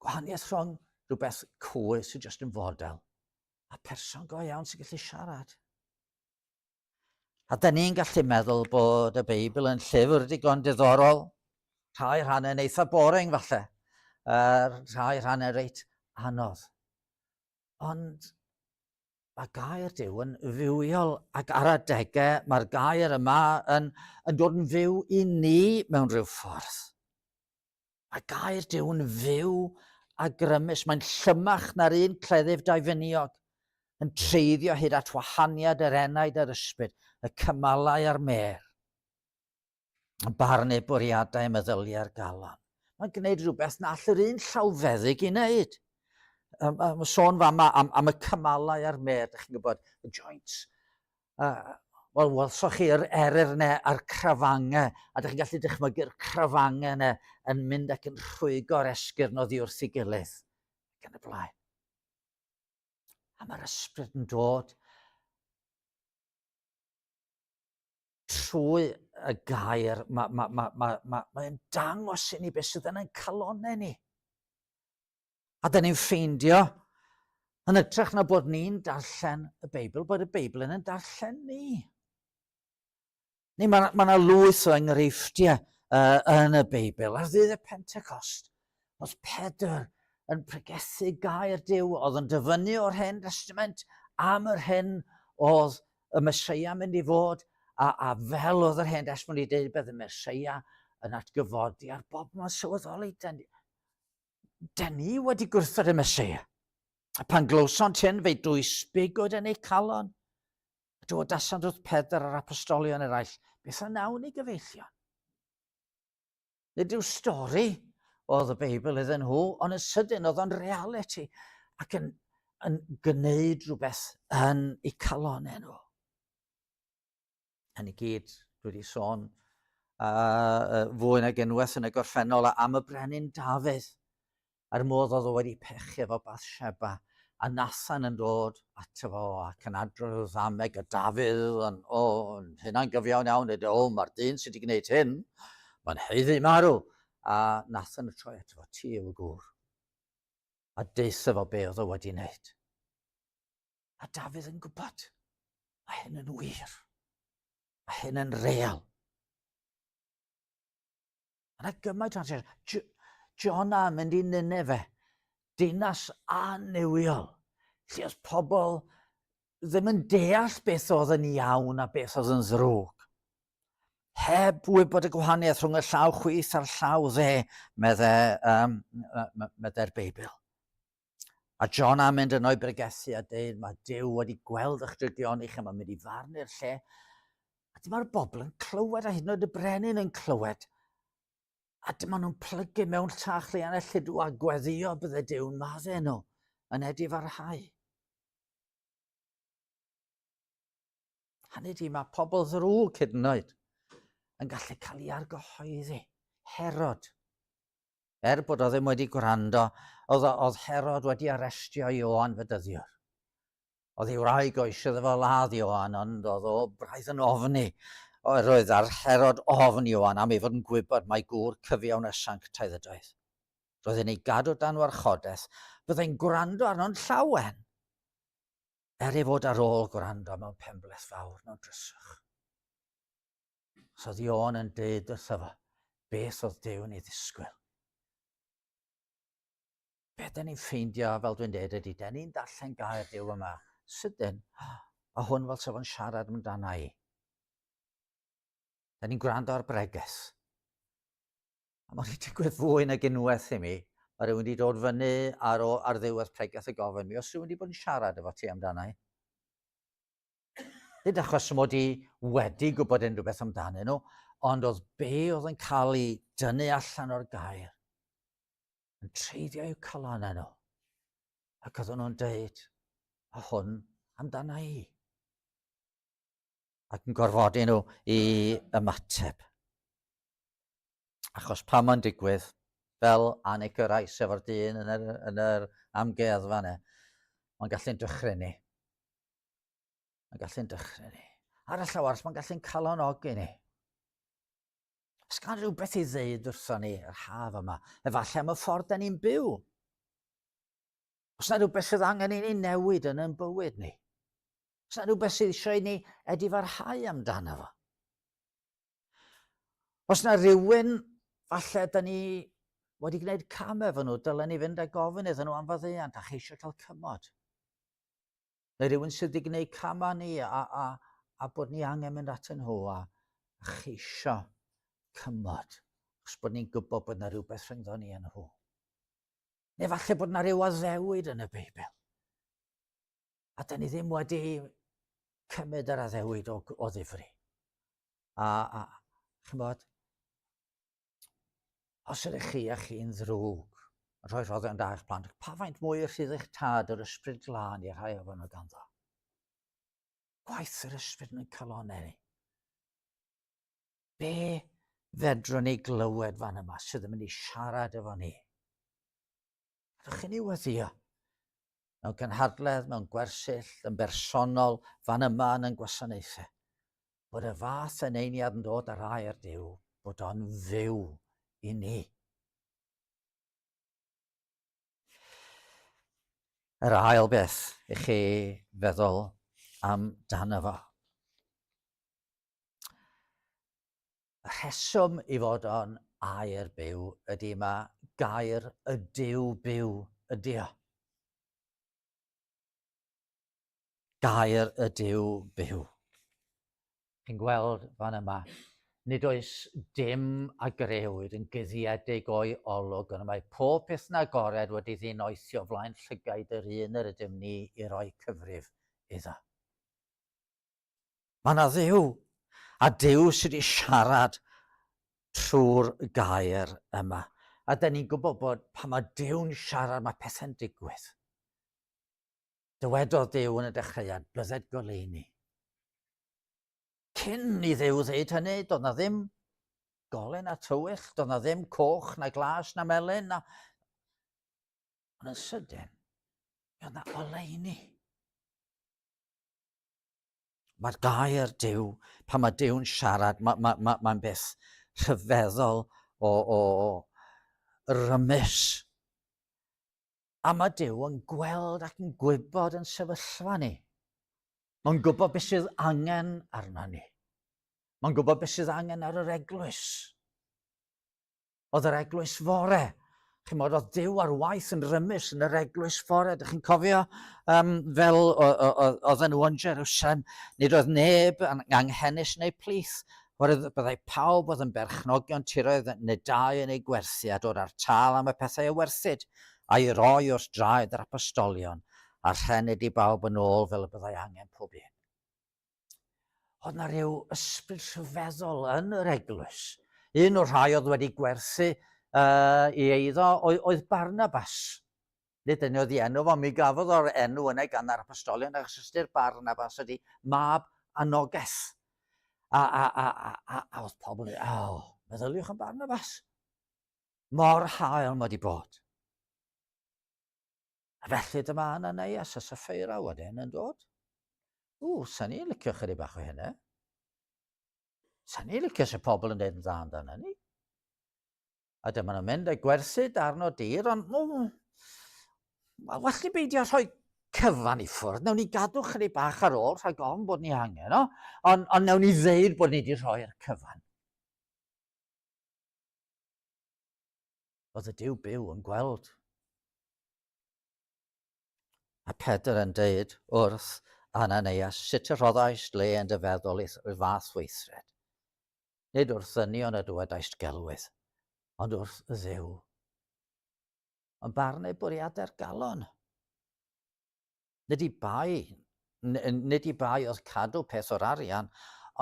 Gwahaniaeth rhwng rhywbeth cwy sy'n just yn fodel, a person go iawn sy'n gallu siarad. A da ni'n gallu meddwl bod y Beibl yn llyfr digon diddorol, rhai rhannau'n eitha boring falle, uh, rhai rhannau reit anodd. Ond mae gair Duw yn fywiol ac ar adegau mae'r gair yma yn, yn dod yn fyw i ni mewn rhyw ffordd. Mae gair Duw'n fyw a grymus, mae'n llymach na'r un cleddyf daufiniog, yn treiddio hyd at wahaniad yr enaid a'r ysbryd, y cymalau a'r mêr, yn barnu bwriadau a meddyliau'r galon. Mae'n gwneud rhywbeth na all yr un llawfeddyg i wneud. Um, um, sôn fama am, am y cymalau a'r mêr, ydych chi'n gwybod, y joints. Uh, Wel, welsoch chi'r eryr yna a'r crafangau, a ydych chi'n gallu dychmygu'r crafangau yna yn mynd ac yn rhwygo'r esgyrn oddi wrth ei gilydd, ac yn y blaen. A mae'r ysbryd yn dod trwy y gair, mae ma, ma, ma, ma, mae'n dangos i ni beth sydd yn ein calonau ni. A dyn ni'n ffeindio, yn ytrach na bod ni'n darllen y Beibl, bod y Beibl yn darllen ni. Neu mae yna ma lwyth o enghreifftiau uh, yn y Beibl. Ar ddydd y Pentecost, oedd Pedr yn pregethu gair Duw, oedd yn dyfynnu o'r Hen Testament am yr hyn oedd y Mesoea mynd i fod, a, a fel oedd yr Hen Testament wedi dweud bydd y Mesoea yn atgyfodi a'r bobl yn sylweddoli, Da ni wedi gwrthod y Meseia. A pan glywsont hyn, fe'i dwysbigwyd yn eu calon. A dywedasant wrth Pedr a'r apostolion eraill, beth a wnawn ni gyfeillion? Nid yw stori oedd y Beibl iddyn nhw, ond yn sydyn oedd o'n realiti ac yn, yn gwneud rhywbeth yn eu calonau nhw. Hynny gyd, dwi wedi sôn uh, fwy nag unwaith yn y gorffennol am y brenin Dafydd, a'r modd oedd o wedi pechu efo Bathsheba, a Nathan yn dod ato fo ac yn adrodd wrth ddameg a Dafydd yn, o, oh, hynna'n gyfiawn iawn, ydy, o, mae'r dyn sydd wedi gwneud hyn, mae'n heiddi marw. A Nathan yn troi ato fo, ti yw y gŵr. A deutha fo be oedd o wedi wneud. A Dafydd yn gwybod, mae hyn yn wir. Mae hyn yn real. Mae yna gymaint o amser. Jonah yn mynd i Nineve, dinas annuwiol, lle oedd pobl ddim yn deall beth oedd yn iawn a beth oedd yn ddrwg. Heb wybod y gwahaniaeth rhwng y llaw chwith a'r llaw dde, medde, um, medde'r Beibl. A John am mynd yno i bregethu a deud, mae Duw wedi gweld eich drygioni chi, mae'n mynd i farnu'r lle. A dyma'r bobl yn clywed, a hyd yn oed y brenin yn clywed. A dyma nhw'n plygu mewn llach lianau lludw a gweddio bydde Duw'n maddau nhw yn edifarhau. Hynny di, mae pobl ddrwg hyd yn oed yn gallu cael ei argyhoeddi. Herod. Er bod o ddim wedi gwrando, oedd, oedd Herod wedi arestio Ioan Fedyddiwr. Oedd ei wraig o eisiau iddo fo ladd Ioan, ond oedd o braidd yn ofni. Roedd ar Herod ofn Ioan am ei fod yn gwybod mai gŵr cyfiawn a sanctaidd ydoedd. Roedd yn ei gadw dan warchodaeth, byddai'n gwrando arno'n llawen. Er ei fod ar ôl gwrando mewn penbleth fawr mewn dryswch. So oedd Ion yn deud wrtho fo, beth oedd Duw yn ei ddisgwyl. Be da ni'n ffeindio, fel dwi'n dweud, ydy, da ni'n darllen gair Duw yma, sydyn, a hwn fel sef o'n siarad amdana i. Da ni'n gwrando ar bregeth. A mae wedi digwydd fwy nag unwaith i mi. Mae rhywun wedi dod fyny ar, o, ar ddiwedd pregeth y gofyn mi, os rhywun wedi bod yn siarad efo ti amdana i. Nid achos mod i wedi gwybod unrhyw beth amdanyn nhw, ond oedd be oedd yn cael ei dynnu allan o'r gair yn treiddio i'w calonnau nhw. Ac oedden nhw'n dweud, a hwn amdana i. Ac yn gorfodi nhw i ymateb. Achos pan mae'n digwydd, fel Annika Rice efo'r dyn yn yr, yn yr amgueddfa yna, mae'n gallu'n dychryn ni. Mae'n gallu'n dychryn ni. Ar y llaw arall, mae'n gallu'n calonogi ni. Os gan rhywbeth i ddeud wrtho ni yr haf yma, efallai am y ffordd da ni'n byw. Os na rhywbeth sydd angen i ni newid yn ein bywyd ni. Os na rhywbeth sydd eisiau i ni edifarhau amdano fo. Os na rhywun, falle da ni wedi gwneud cam efo nhw, dylen ni fynd a gofyn iddyn nhw am faddeuant a cheisio cael cymod. Neu rhywun sydd wedi gwneud cam â ni a, a, a bod ni angen mynd atyn nhw a, a cheisio cymod, achos bod ni'n gwybod bod yna rhywbeth rhyngddo ni a nhw. Neu falle bod yna rhyw addewid yn y Beibl. A da ni ddim wedi cymryd yr addewid o, o ddifri. A, a chymod, Os ydych chi a chi'n ddrwg yn rhoi rhoddion da i'ch plant, pa faint mwy y rhydd eich tad yr ysbryd glân i'r rhai ofynnol ganddo? Gwaith yr ysbryd yn calonau ni. Be fedrwn ni glywed fan yma sydd yn mynd i siarad efo ni? Rydych chi'n ei weddio mewn cynhadledd, mewn gwersyll, yn bersonol, fan yma yn ein gwasanaethau. Bod y fath eneiniad yn dod ar air Duw, bod o'n fyw i ni. Yr ail beth i chi feddwl amdano fo. Y rheswm i fod o'n air byw ydy mae gair y Duw byw ydy o. Gair y Duw byw. Chi'n gweld fan yma, nid oes dim a grëwyd yn guddiedig o'i olwg, ond mae pob peth yn agored wedi ddinoethio flaen llygaid yr un yr ydym ni i roi cyfrif iddo. Mae yna Dduw, a Duw sydd wedi siarad trwy'r gair yma. A da ni'n gwybod bod pan mae Duw'n siarad, mae pethau'n digwydd. Dywedodd Duw yn y dechreuad, bydded goleuni. Cyn i Dduw ddeud hynny, doedd na ddim golau na tywyll, doedd na ddim coch na glas na melyn na... Ond yn sydyn, mi oedd na oleuni. Mae'r gair Duw, pan mae Duw'n siarad, mae'n ma, ma, ma beth rhyfeddol o, o, o rymus. A mae Duw yn gweld ac yn gwybod yn sefyllfa ni. Mae'n gwybod beth sydd angen arno ni. Mae'n gwybod beth sydd angen ar yr eglwys. Oedd yr eglwys fore. Chimod, oedd Duw ar waith yn rymus yn yr eglwys fore. Dych chi'n cofio um, fel oedden nhw yn Jerusalem, nid oedd neb yn anghenus neu plith. Oherwydd byddai pawb oedd yn berchnogion tiroedd neu dau yn eu gwerthu a dod â'r tâl am y pethau a werthid, a'i roi wrth draed yr apostolion, a rhennid i bawb yn ôl fel y byddai angen pob un. Oedd na rhyw ysbryd rhyfeddol yn yr eglwys. Un o'r rhai oedd wedi gwerthu uh, i eiddo oedd, oedd Barnabas. Nid yn oedd ei enw fo, mi gafodd o'r enw yna gan yr apostolion, achos ystyr Barnabas ydy mab anogaeth. A, a, a, a, a, a oedd pobl yn dweud, oh, meddyliwch am Barnabas. Mor hael mae wedi bod. A felly dyma Ananias a Sapphira wedyn yn dod. Ww, sa'n ni'n licio chydig bach o hynny. Sa'n ni'n licio sy'n pobl yn dweud yn dda amdano ni. A dyma nhw'n mynd a gwerthu darn o dir, ond ww, wel, well ni beidio rhoi cyfan i ffwrdd. Newn ni gadw chydig bach ar ôl rhag ofn bod ni angen o, ond, ond newn ni ddeud bod ni wedi rhoi'r cyfan. Oedd y Duw byw yn gweld. A Pedr yn deud wrth Ananias, sut y rhoddaist le yn dy feddwl i'r fath weithred? Nid wrth ddynion y dywedaist gelwydd, ond wrth Dduw. Ond barn ei bwriadau'r galon. Nid i bai, nid i bai oedd cadw peth o'r arian,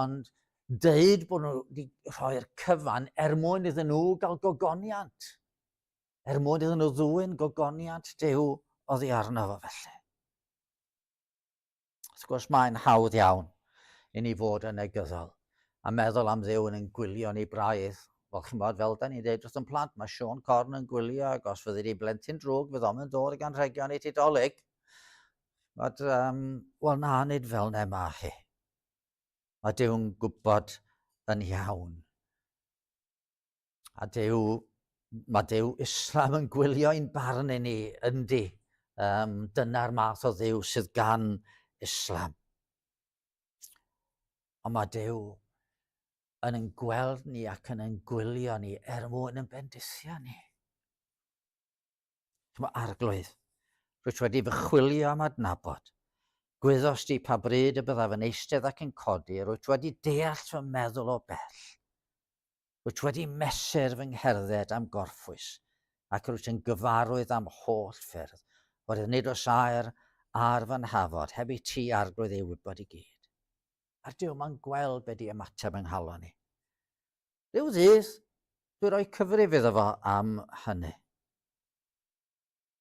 ond deud bod nhw wedi rhoi'r cyfan er mwyn iddyn nhw gael gogoniant. Er mwyn iddyn nhw ddwyn gogoniant Duw oddi arno fo felly. Wrth gwrs, mae'n hawdd iawn i ni fod yn negyddol a meddwl am Dduw yn ein gwylio ni braidd. Wel, chimod, fel da ni'n dweud wrth yn plant, mae Siôn Corn yn gwylio, ac os fyddi di blentyn drwg, fydd o'm yn dod ag anrhegion i ti dolyg. But, wel na, nid fel ne mae hi. Mae Duw'n gwybod yn iawn. A Duw, mae Duw Islam yn gwylio ein barn i ni, yndi. Dyna'r math o Dduw sydd gan Islam. Ond mae Duw yn ein gweld ni ac yn ein gwylio ni er mwyn yn bendithio ni. Mae Arglwydd, rwyt wedi fy chwilio am adnabod. Gwyddost di pa bryd y byddaf yn eistedd ac yn codi, rwyt wedi deall fy meddwl o bell. Rwyt wedi mesur fy ngherdded am gorffwys, ac rwyt yn gyfarwydd am holl ffyrdd, oherwydd nid oes air ar fy nhafod, heb i ti, Arglwydd, ei wybod i gyd. A'r Duw ma'n gweld be di ymateb yng nghalon i. Rhyw ddydd, dwi roi cyfrif iddo fo am hynny.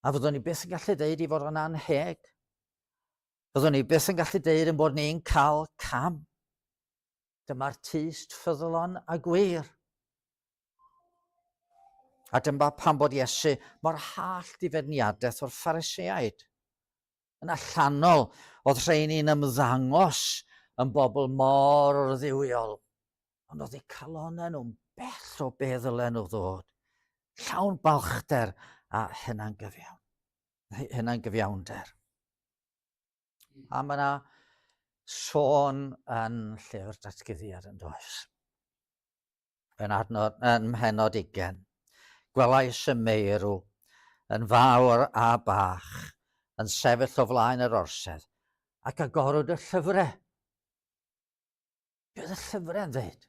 A fyddwn ni byth yn gallu deud i fod o'n anheg. Fyddwn ni byth yn gallu deud yn bod ni'n cael cam. Dyma'r tyst ffyddlon a gwir. A dyma pam bod Iesu mor hallt i feirniadaeth o'r Phariseaid. Yn allanol, oedd rheini'n ymddangos yn bobl mor ordduwiol, ond oedd eu calonnau nhw'n bell o be ddylen nhw ddod, llawn balchder a hunangyfiawn, hunangyfiawnder. A mae yna sôn yn llyfr datguddiad yn does? yn adnod, yn mhenod ugen. Gwelais y meirw, yn fawr a bach, yn sefyll o flaen yr orsedd, ac agorwyd y llyfrau. Be oedd y llyfrau yn dweud?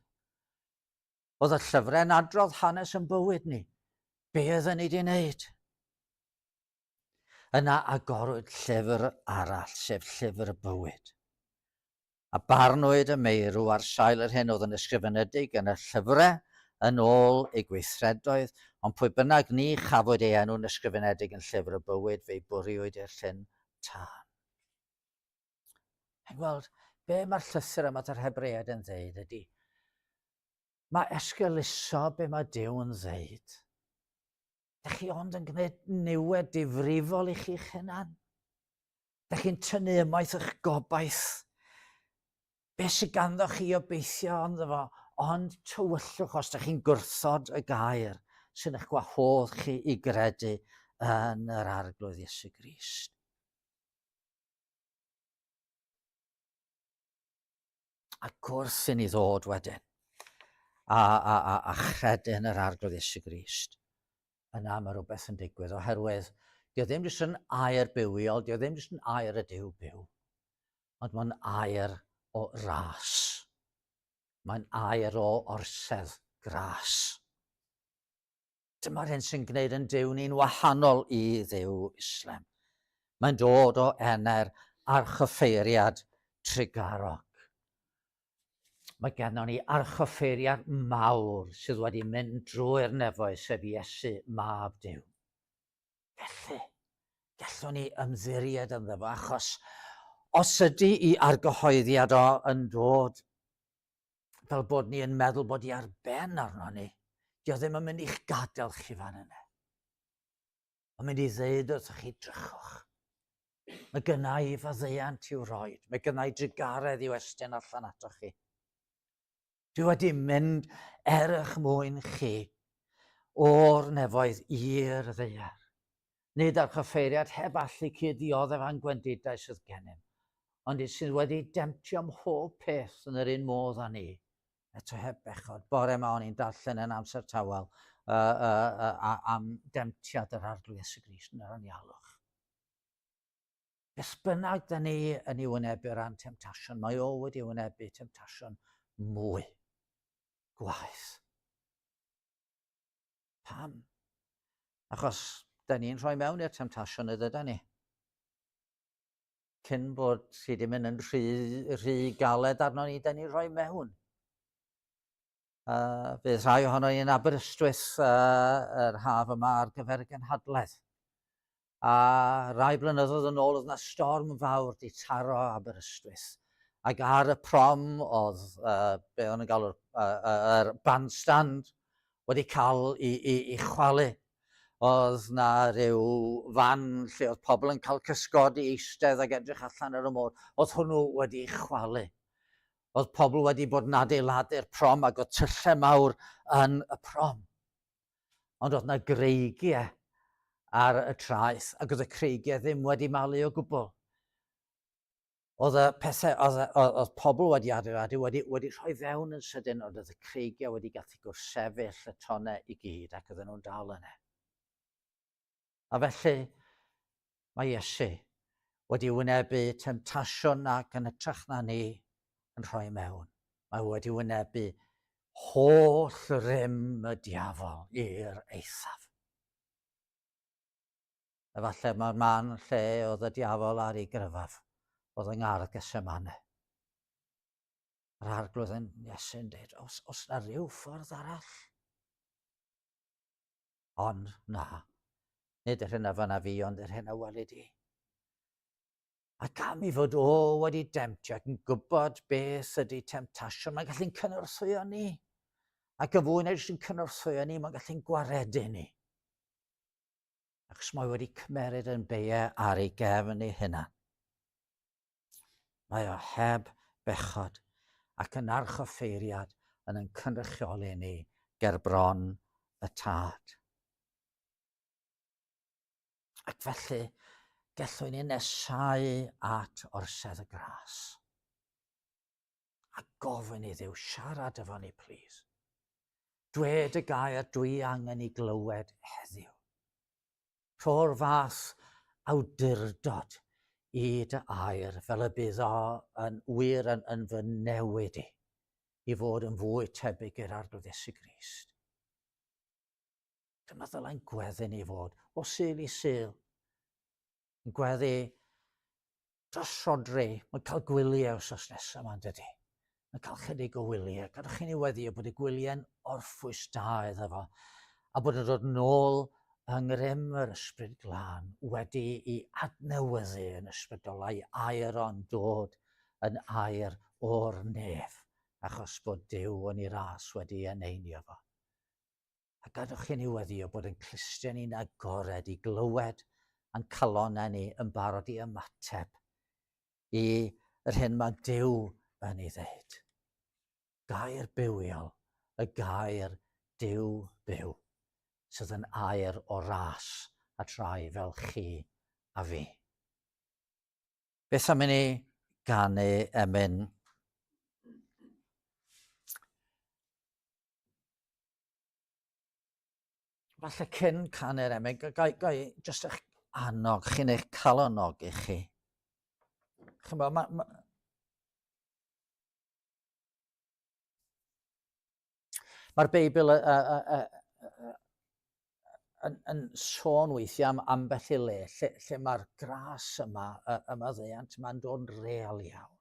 Oedd y llyfrau yn adrodd hanes yn bywyd ni. Be oedden ni wedi wneud? Yna agorwyd llyfr arall, sef llyfr y bywyd. A barnwyd y meirw ar sail yr hyn oedd yn ysgrifenedig yn y llyfrau yn ôl eu gweithredoedd, ond pwy bynnag ni chafwyd ei enw'n ysgrifenedig yn llyfr y bywyd, fe'i bwriwyd i'r llyn tân. Chi'n gweld, be mae'r llythyr yma at yr Hebreaid yn ddeud ydy, mae esgeuluso be mae Duw yn ddeud. Dych chi ond yn gwneud niwed difrifol i chi'ch hunan. Dych chi'n tynnu ymaith eich gobaith. Be sydd ganddo chi obeithio ynddo fo, ond tywyllwch os dych chi'n gwrthod y gair sy'n eich gwahodd chi i gredu yn yr Arglwydd Iesu Grist. Ac wrth i ni ddod wedyn a, a, a, a chredu yn yr Arglwydd Iesu Grist, yna mae rhywbeth yn digwydd, oherwydd dio ddim jyst yn air bywiol, dio ddim jyst yn air y Duw byw, ond mae'n air o ras. Mae'n air o orsedd gras. Dyma'r hyn sy'n gwneud yn Duw ni'n wahanol i Dduw Islam. Mae'n dod o enau'r archoffeiriad trugarog. Mae gennon ni archoffeiriad mawr sydd wedi mynd drwy'r nefoedd, sef Iesu, Mab Duw. Felly, gallwn ni ymddiried ynddo fo, achos os ydy i argyhoeddiad o yn dod fel bod ni yn meddwl bod i ar ben arno ni, dio ddim yn mynd i'ch gadael chi fan yna. Mae'n mynd i ddeud wrthych chi, drychwch. Mae gynna i faddeuant i'w roed. Mae gynna i drugaredd i'w estyn allan atoch chi. Dwi wedi mynd er eich mwyn chi o'r nefoedd i'r ddaear. Nid ar chyffeiriad heb allu cyd-ddioddef a'n gwendidau sydd gennym, ond un sydd wedi demtio mhob peth yn yr un modd â ni, eto heb bechod. Bore yma o'n i'n darllen yn amser tawel uh, uh, uh, am demtiad yr Arglwydd Iesu Grist yn yr anialwch. Beth bynnag da ni yn ei wynebu o ran temtasiwn, mae o wedi wynebu temtasiwn mwy gwaeth. Pam? Achos da ni'n rhoi mewn i'r temtasiwn y dyda ni. Cyn bod hi wedi mynd yn rhy, rhy galed arno ni, da ni'n rhoi mewn. Fydd rhai ohono ni yn Aberystwyth yr haf yma ar gyfer y gynhadledd. A rai blynyddoedd yn ôl oedd yna storm fawr di taro Aberystwyth. Ac ar y prom oedd, be o'n nhw'n galw'r uh, uh, bandstand wedi cael i, i, i chwalu. Oedd na rhyw fan lle oedd pobl yn cael cysgod i eistedd ac edrych allan ar y môr. Oedd hwnnw wedi chwalu. Oedd pobl wedi bod yn adeiladu'r prom ac oedd tyllau mawr yn y prom. Ond oedd na greigiau ar y traeth ac oedd y creigiau ddim wedi malu o gwbl. Oedd y pethau, oedd, oedd, oedd pobl wedi adeiladu wedi, wedi rhoi fewn yn sydyn, ond oedd y creigiau wedi gallu gwrthsefyll y tonnau i gyd ac oedden nhw'n dal yna. A felly, mae Iesu wedi wynebu temtasiwn ac yn hytrach na ni yn rhoi mewn. Mae wedi wynebu holl rym y diafol i'r eithaf. Efallai mae'r man lle oedd y diafol ar ei gryfaf oedd yng ngardd Gethsemane. Yr arglwydd yn Iesu'n dweud, os, os na rhyw ffordd arall, Ond na, nid yr hyn a fynna fi, ond yr hyn a weli di. Ac am i fod o wedi demtio ac yn gwybod beth ydy temtasiwn, mae'n gallu'n cynorthwyo ni. Ac yn fwy na jyst yn cynorthwyo ni, mae'n gallu'n gwaredu ni. Achos mae wedi cymeryd yn beiau ar ei gefn ei hunan. Mae o heb bechod ac yn archoffeiriad yn ein cynrychioli ni ger bron y Tad. Ac felly, gellwn ni nesáu at orsedd y gras. A gofyn i Dduw siarad efo ni, plîs. Dwed y gair dwi angen i glywed heddiw. Rho'r fath awdurdod i dy air fel y bydd o yn wir yn, yn fy newid i, i fod yn fwy tebyg i'r Arglwydd Iesu Grist. Dyma ddylai'n gweddi ni fod, o Sul i Sul, yn gweddi dros Rhodri, mae'n cael gwyliau wsos nesaf yma, dydy. Mae'n cael chydig o wyliau. Gadwch chi ni weddio bod y gwyliau'n orffwys da iddo fo, a bod yn dod nôl yng ngrym yr Ysbryd Glân wedi i adnewyddu yn ysbrydol a'i air o'n dod yn air o'r nef, achos bod Duw yn ei ras wedi eneinio fo. A gadwch i ni weddio bod yn clustiau ni'n agored i glywed a'n calonnau ni yn barod i ymateb i yr hyn mae Duw yn ei ddeud. Gair bywiol, y gair Duw byw, sydd yn air o ras at rai fel chi a fi. Beth am i ni ganu emyn Falle cyn canu'r emyn, gai, gai jyst eich annog chi neu'ch calonogi chi. Chymod, mae... Ma, Mae'r Beibl uh, uh, uh, yn, yn sôn weithiau am ambell i le, lle, lle mae'r gras yma, y, y maddeuant yma'n dod yn real iawn.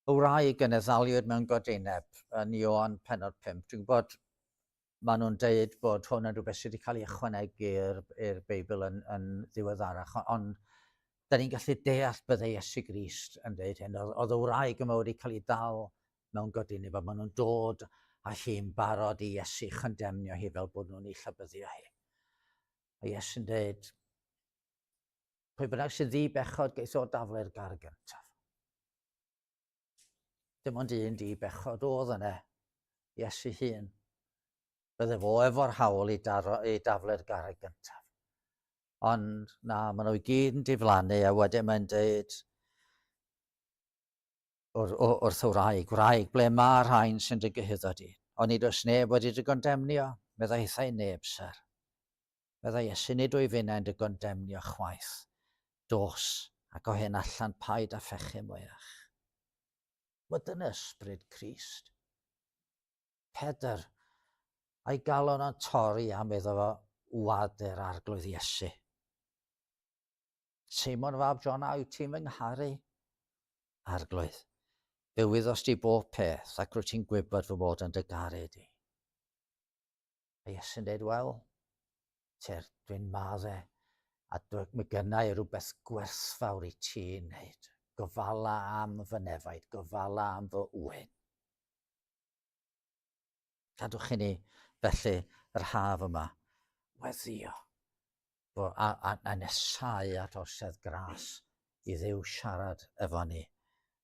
Y wraig yn y ddaliwyd mewn godineb yn Ioan pennod 5. Dwi'n gwybod maen nhw'n deud bod hwn yn rhywbeth sydd wedi cael ei ychwanegu i'r Beibl yn, yn ddiweddarach, ond da ni'n gallu deall bydde Iesu Grist yn deud hyn. Oedd y wraig yma wedi cael ei dal mewn godineb, a maen nhw'n dod â hi'n barod i Iesu chondemnio hi fel bod nhw'n ei llabyddio hi. A Iesu'n deud, Pwy bynnag sy'n ddi-bechod geith o daflu'r gar gyntaf. Dim ond un di-bechod oedd yna, Iesu hun. Bydde fo efo'r hawl i, daro, i daflu'r garreg gyntaf. Ond na, maen nhw i gyd yn diflannu a wedyn mae'n deud wrth y wraig, wraig, ble mae rhain sy'n dy gyhuddo di? Ond nid oes neb wedi dy gondemnio, meddai hithau neb, syr. Meddai Iesu, nid wyf innau'n dy gondemnio chwaith. Dos, ac o hyn allan paid â phechu mwyach. Mae dyna ysbryd Crist. Pedr, a'i galon yn torri am iddo fo wadu'r arglwydd Iesu. Seimon fab John, a wyt ti'n fy ngharu? Arglwydd, fe wyddost di bob peth ac rwyt ti'n gwybod fy mod yn dy garu di. A Iesu'n dweud, wel, tyr, dwi'n madde, a dwi, mae gynna i rhywbeth gwerthfawr i ti wneud. Gofala am fy nefaid, gofala am fy ŵyn. Cadwch i ni felly yr haf yma weddio a, a, a nesau at orsedd gras i Dduw siarad efo ni,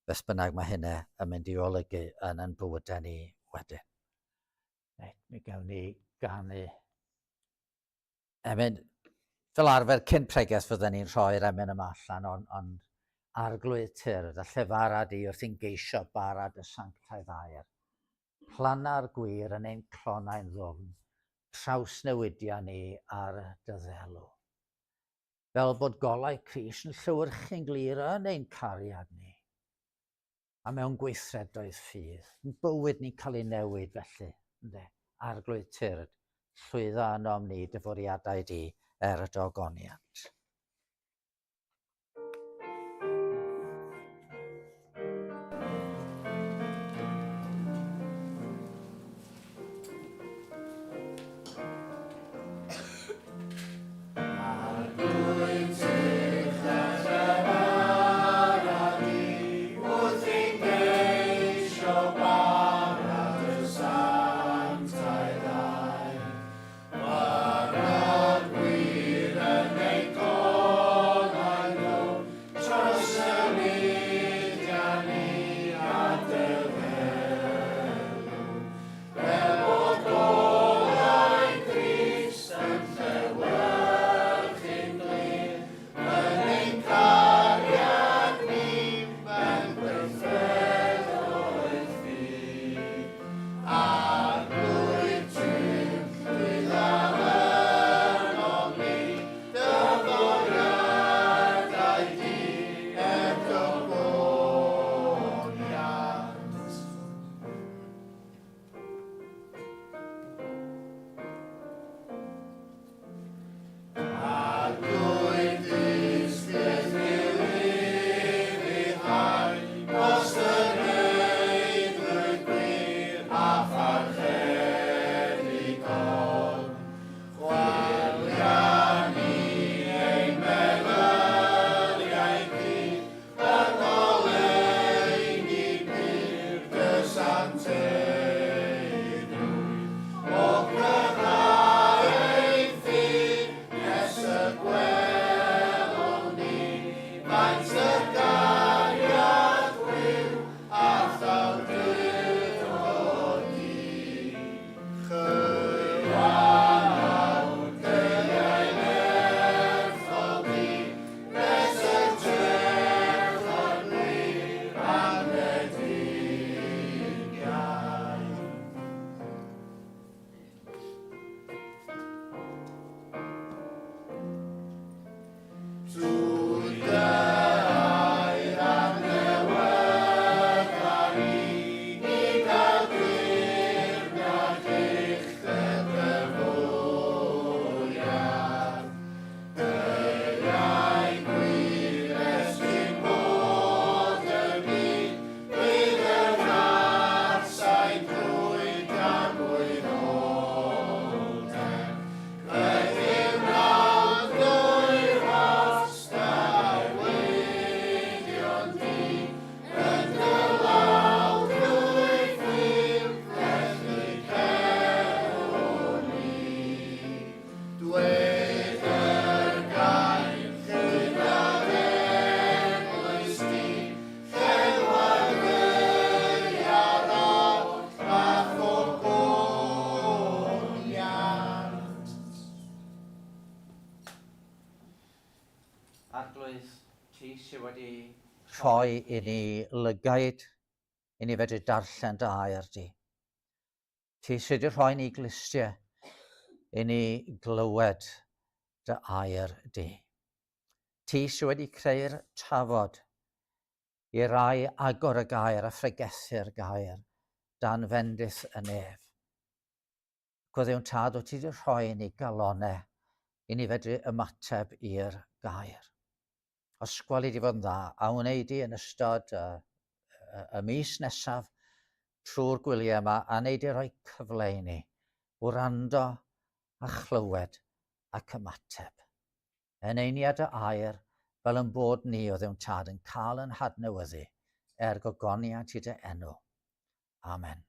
beth bynnag mae hynna yn mynd i olygu yn ein bywydau ni wedyn. Reit, mi gawn ni ganu emyn. Fel arfer, cyn pregeth fydden ni'n rhoi'r emyn yma allan, ond on, arglwydd tyrd a llefara di wrth i'n geisio bara dy sanctaidd air. Planna'r gwir yn ein clonau'n ddwfn, trawsnewidia ni ar dy ddelw. Fel bod golau Crist yn llewyrchu'n glir yn ein cariad ni. a mewn gweithredoedd ffydd. Yn bywyd ni'n cael ei newid felly, ynde? Arglwydd tyrd, llwydda ynom ni dy fwriadau di er y dogoniant. Fel bod golau Crist yn llewyrchu'n glir yn ein cariad ni mewn gweithredoedd ffydd. Arglwydd ti'n llwydda ynom ni, dy fwriadau di er dy goniant. Yng ngoleuni pur dy santeiddrwydd, o gryfhau ein ffydd nes y gwelwn ni faint y gariad gwiw a'th awdurdod di. Chywanawd deuai nerthol di, Nes y trechodd gwir anghrediniaeth. Trwy dy air adnewydda ni, i gael dirnad uchder dy fwriad. Deuai gwir estyn bod y byd, bydd yr atsain drwy dragwyddoldeb. Credwn nawr drwy ras dy arwyddion di, yn dy law drwy ffydd, felly cerddwn ni. Dweud yr gair gyda'r eglwys di, llenwa'r ddaear oll a phob goniant. Arglwydd, ti sydd wedi rhoi i ni lygaid i ni fedru darllen dy air di. Ti sydd wedi rhoi ni glustiau i ni glywed dy air di. Ti sydd wedi creu'r tafod i rai agor y gair a phregethu'r gair dan fendith y nef. Ac o Dduw'n Tad, wyt ti wedi rhoi i ni galonau i ni fedru ymateb i'r gair. Os gweli di fod yn dda, a wnei di yn ystod y, y, y mis nesaf trwy'r gwyliau yma, a wnei di roi cyfle i ni wrando a chlywed ac ymateb. Eneiniad y air, fel yn bod ni o Dduw'n Tad yn cael yn hadnewyddu er gogoniant i dy enw. Amen.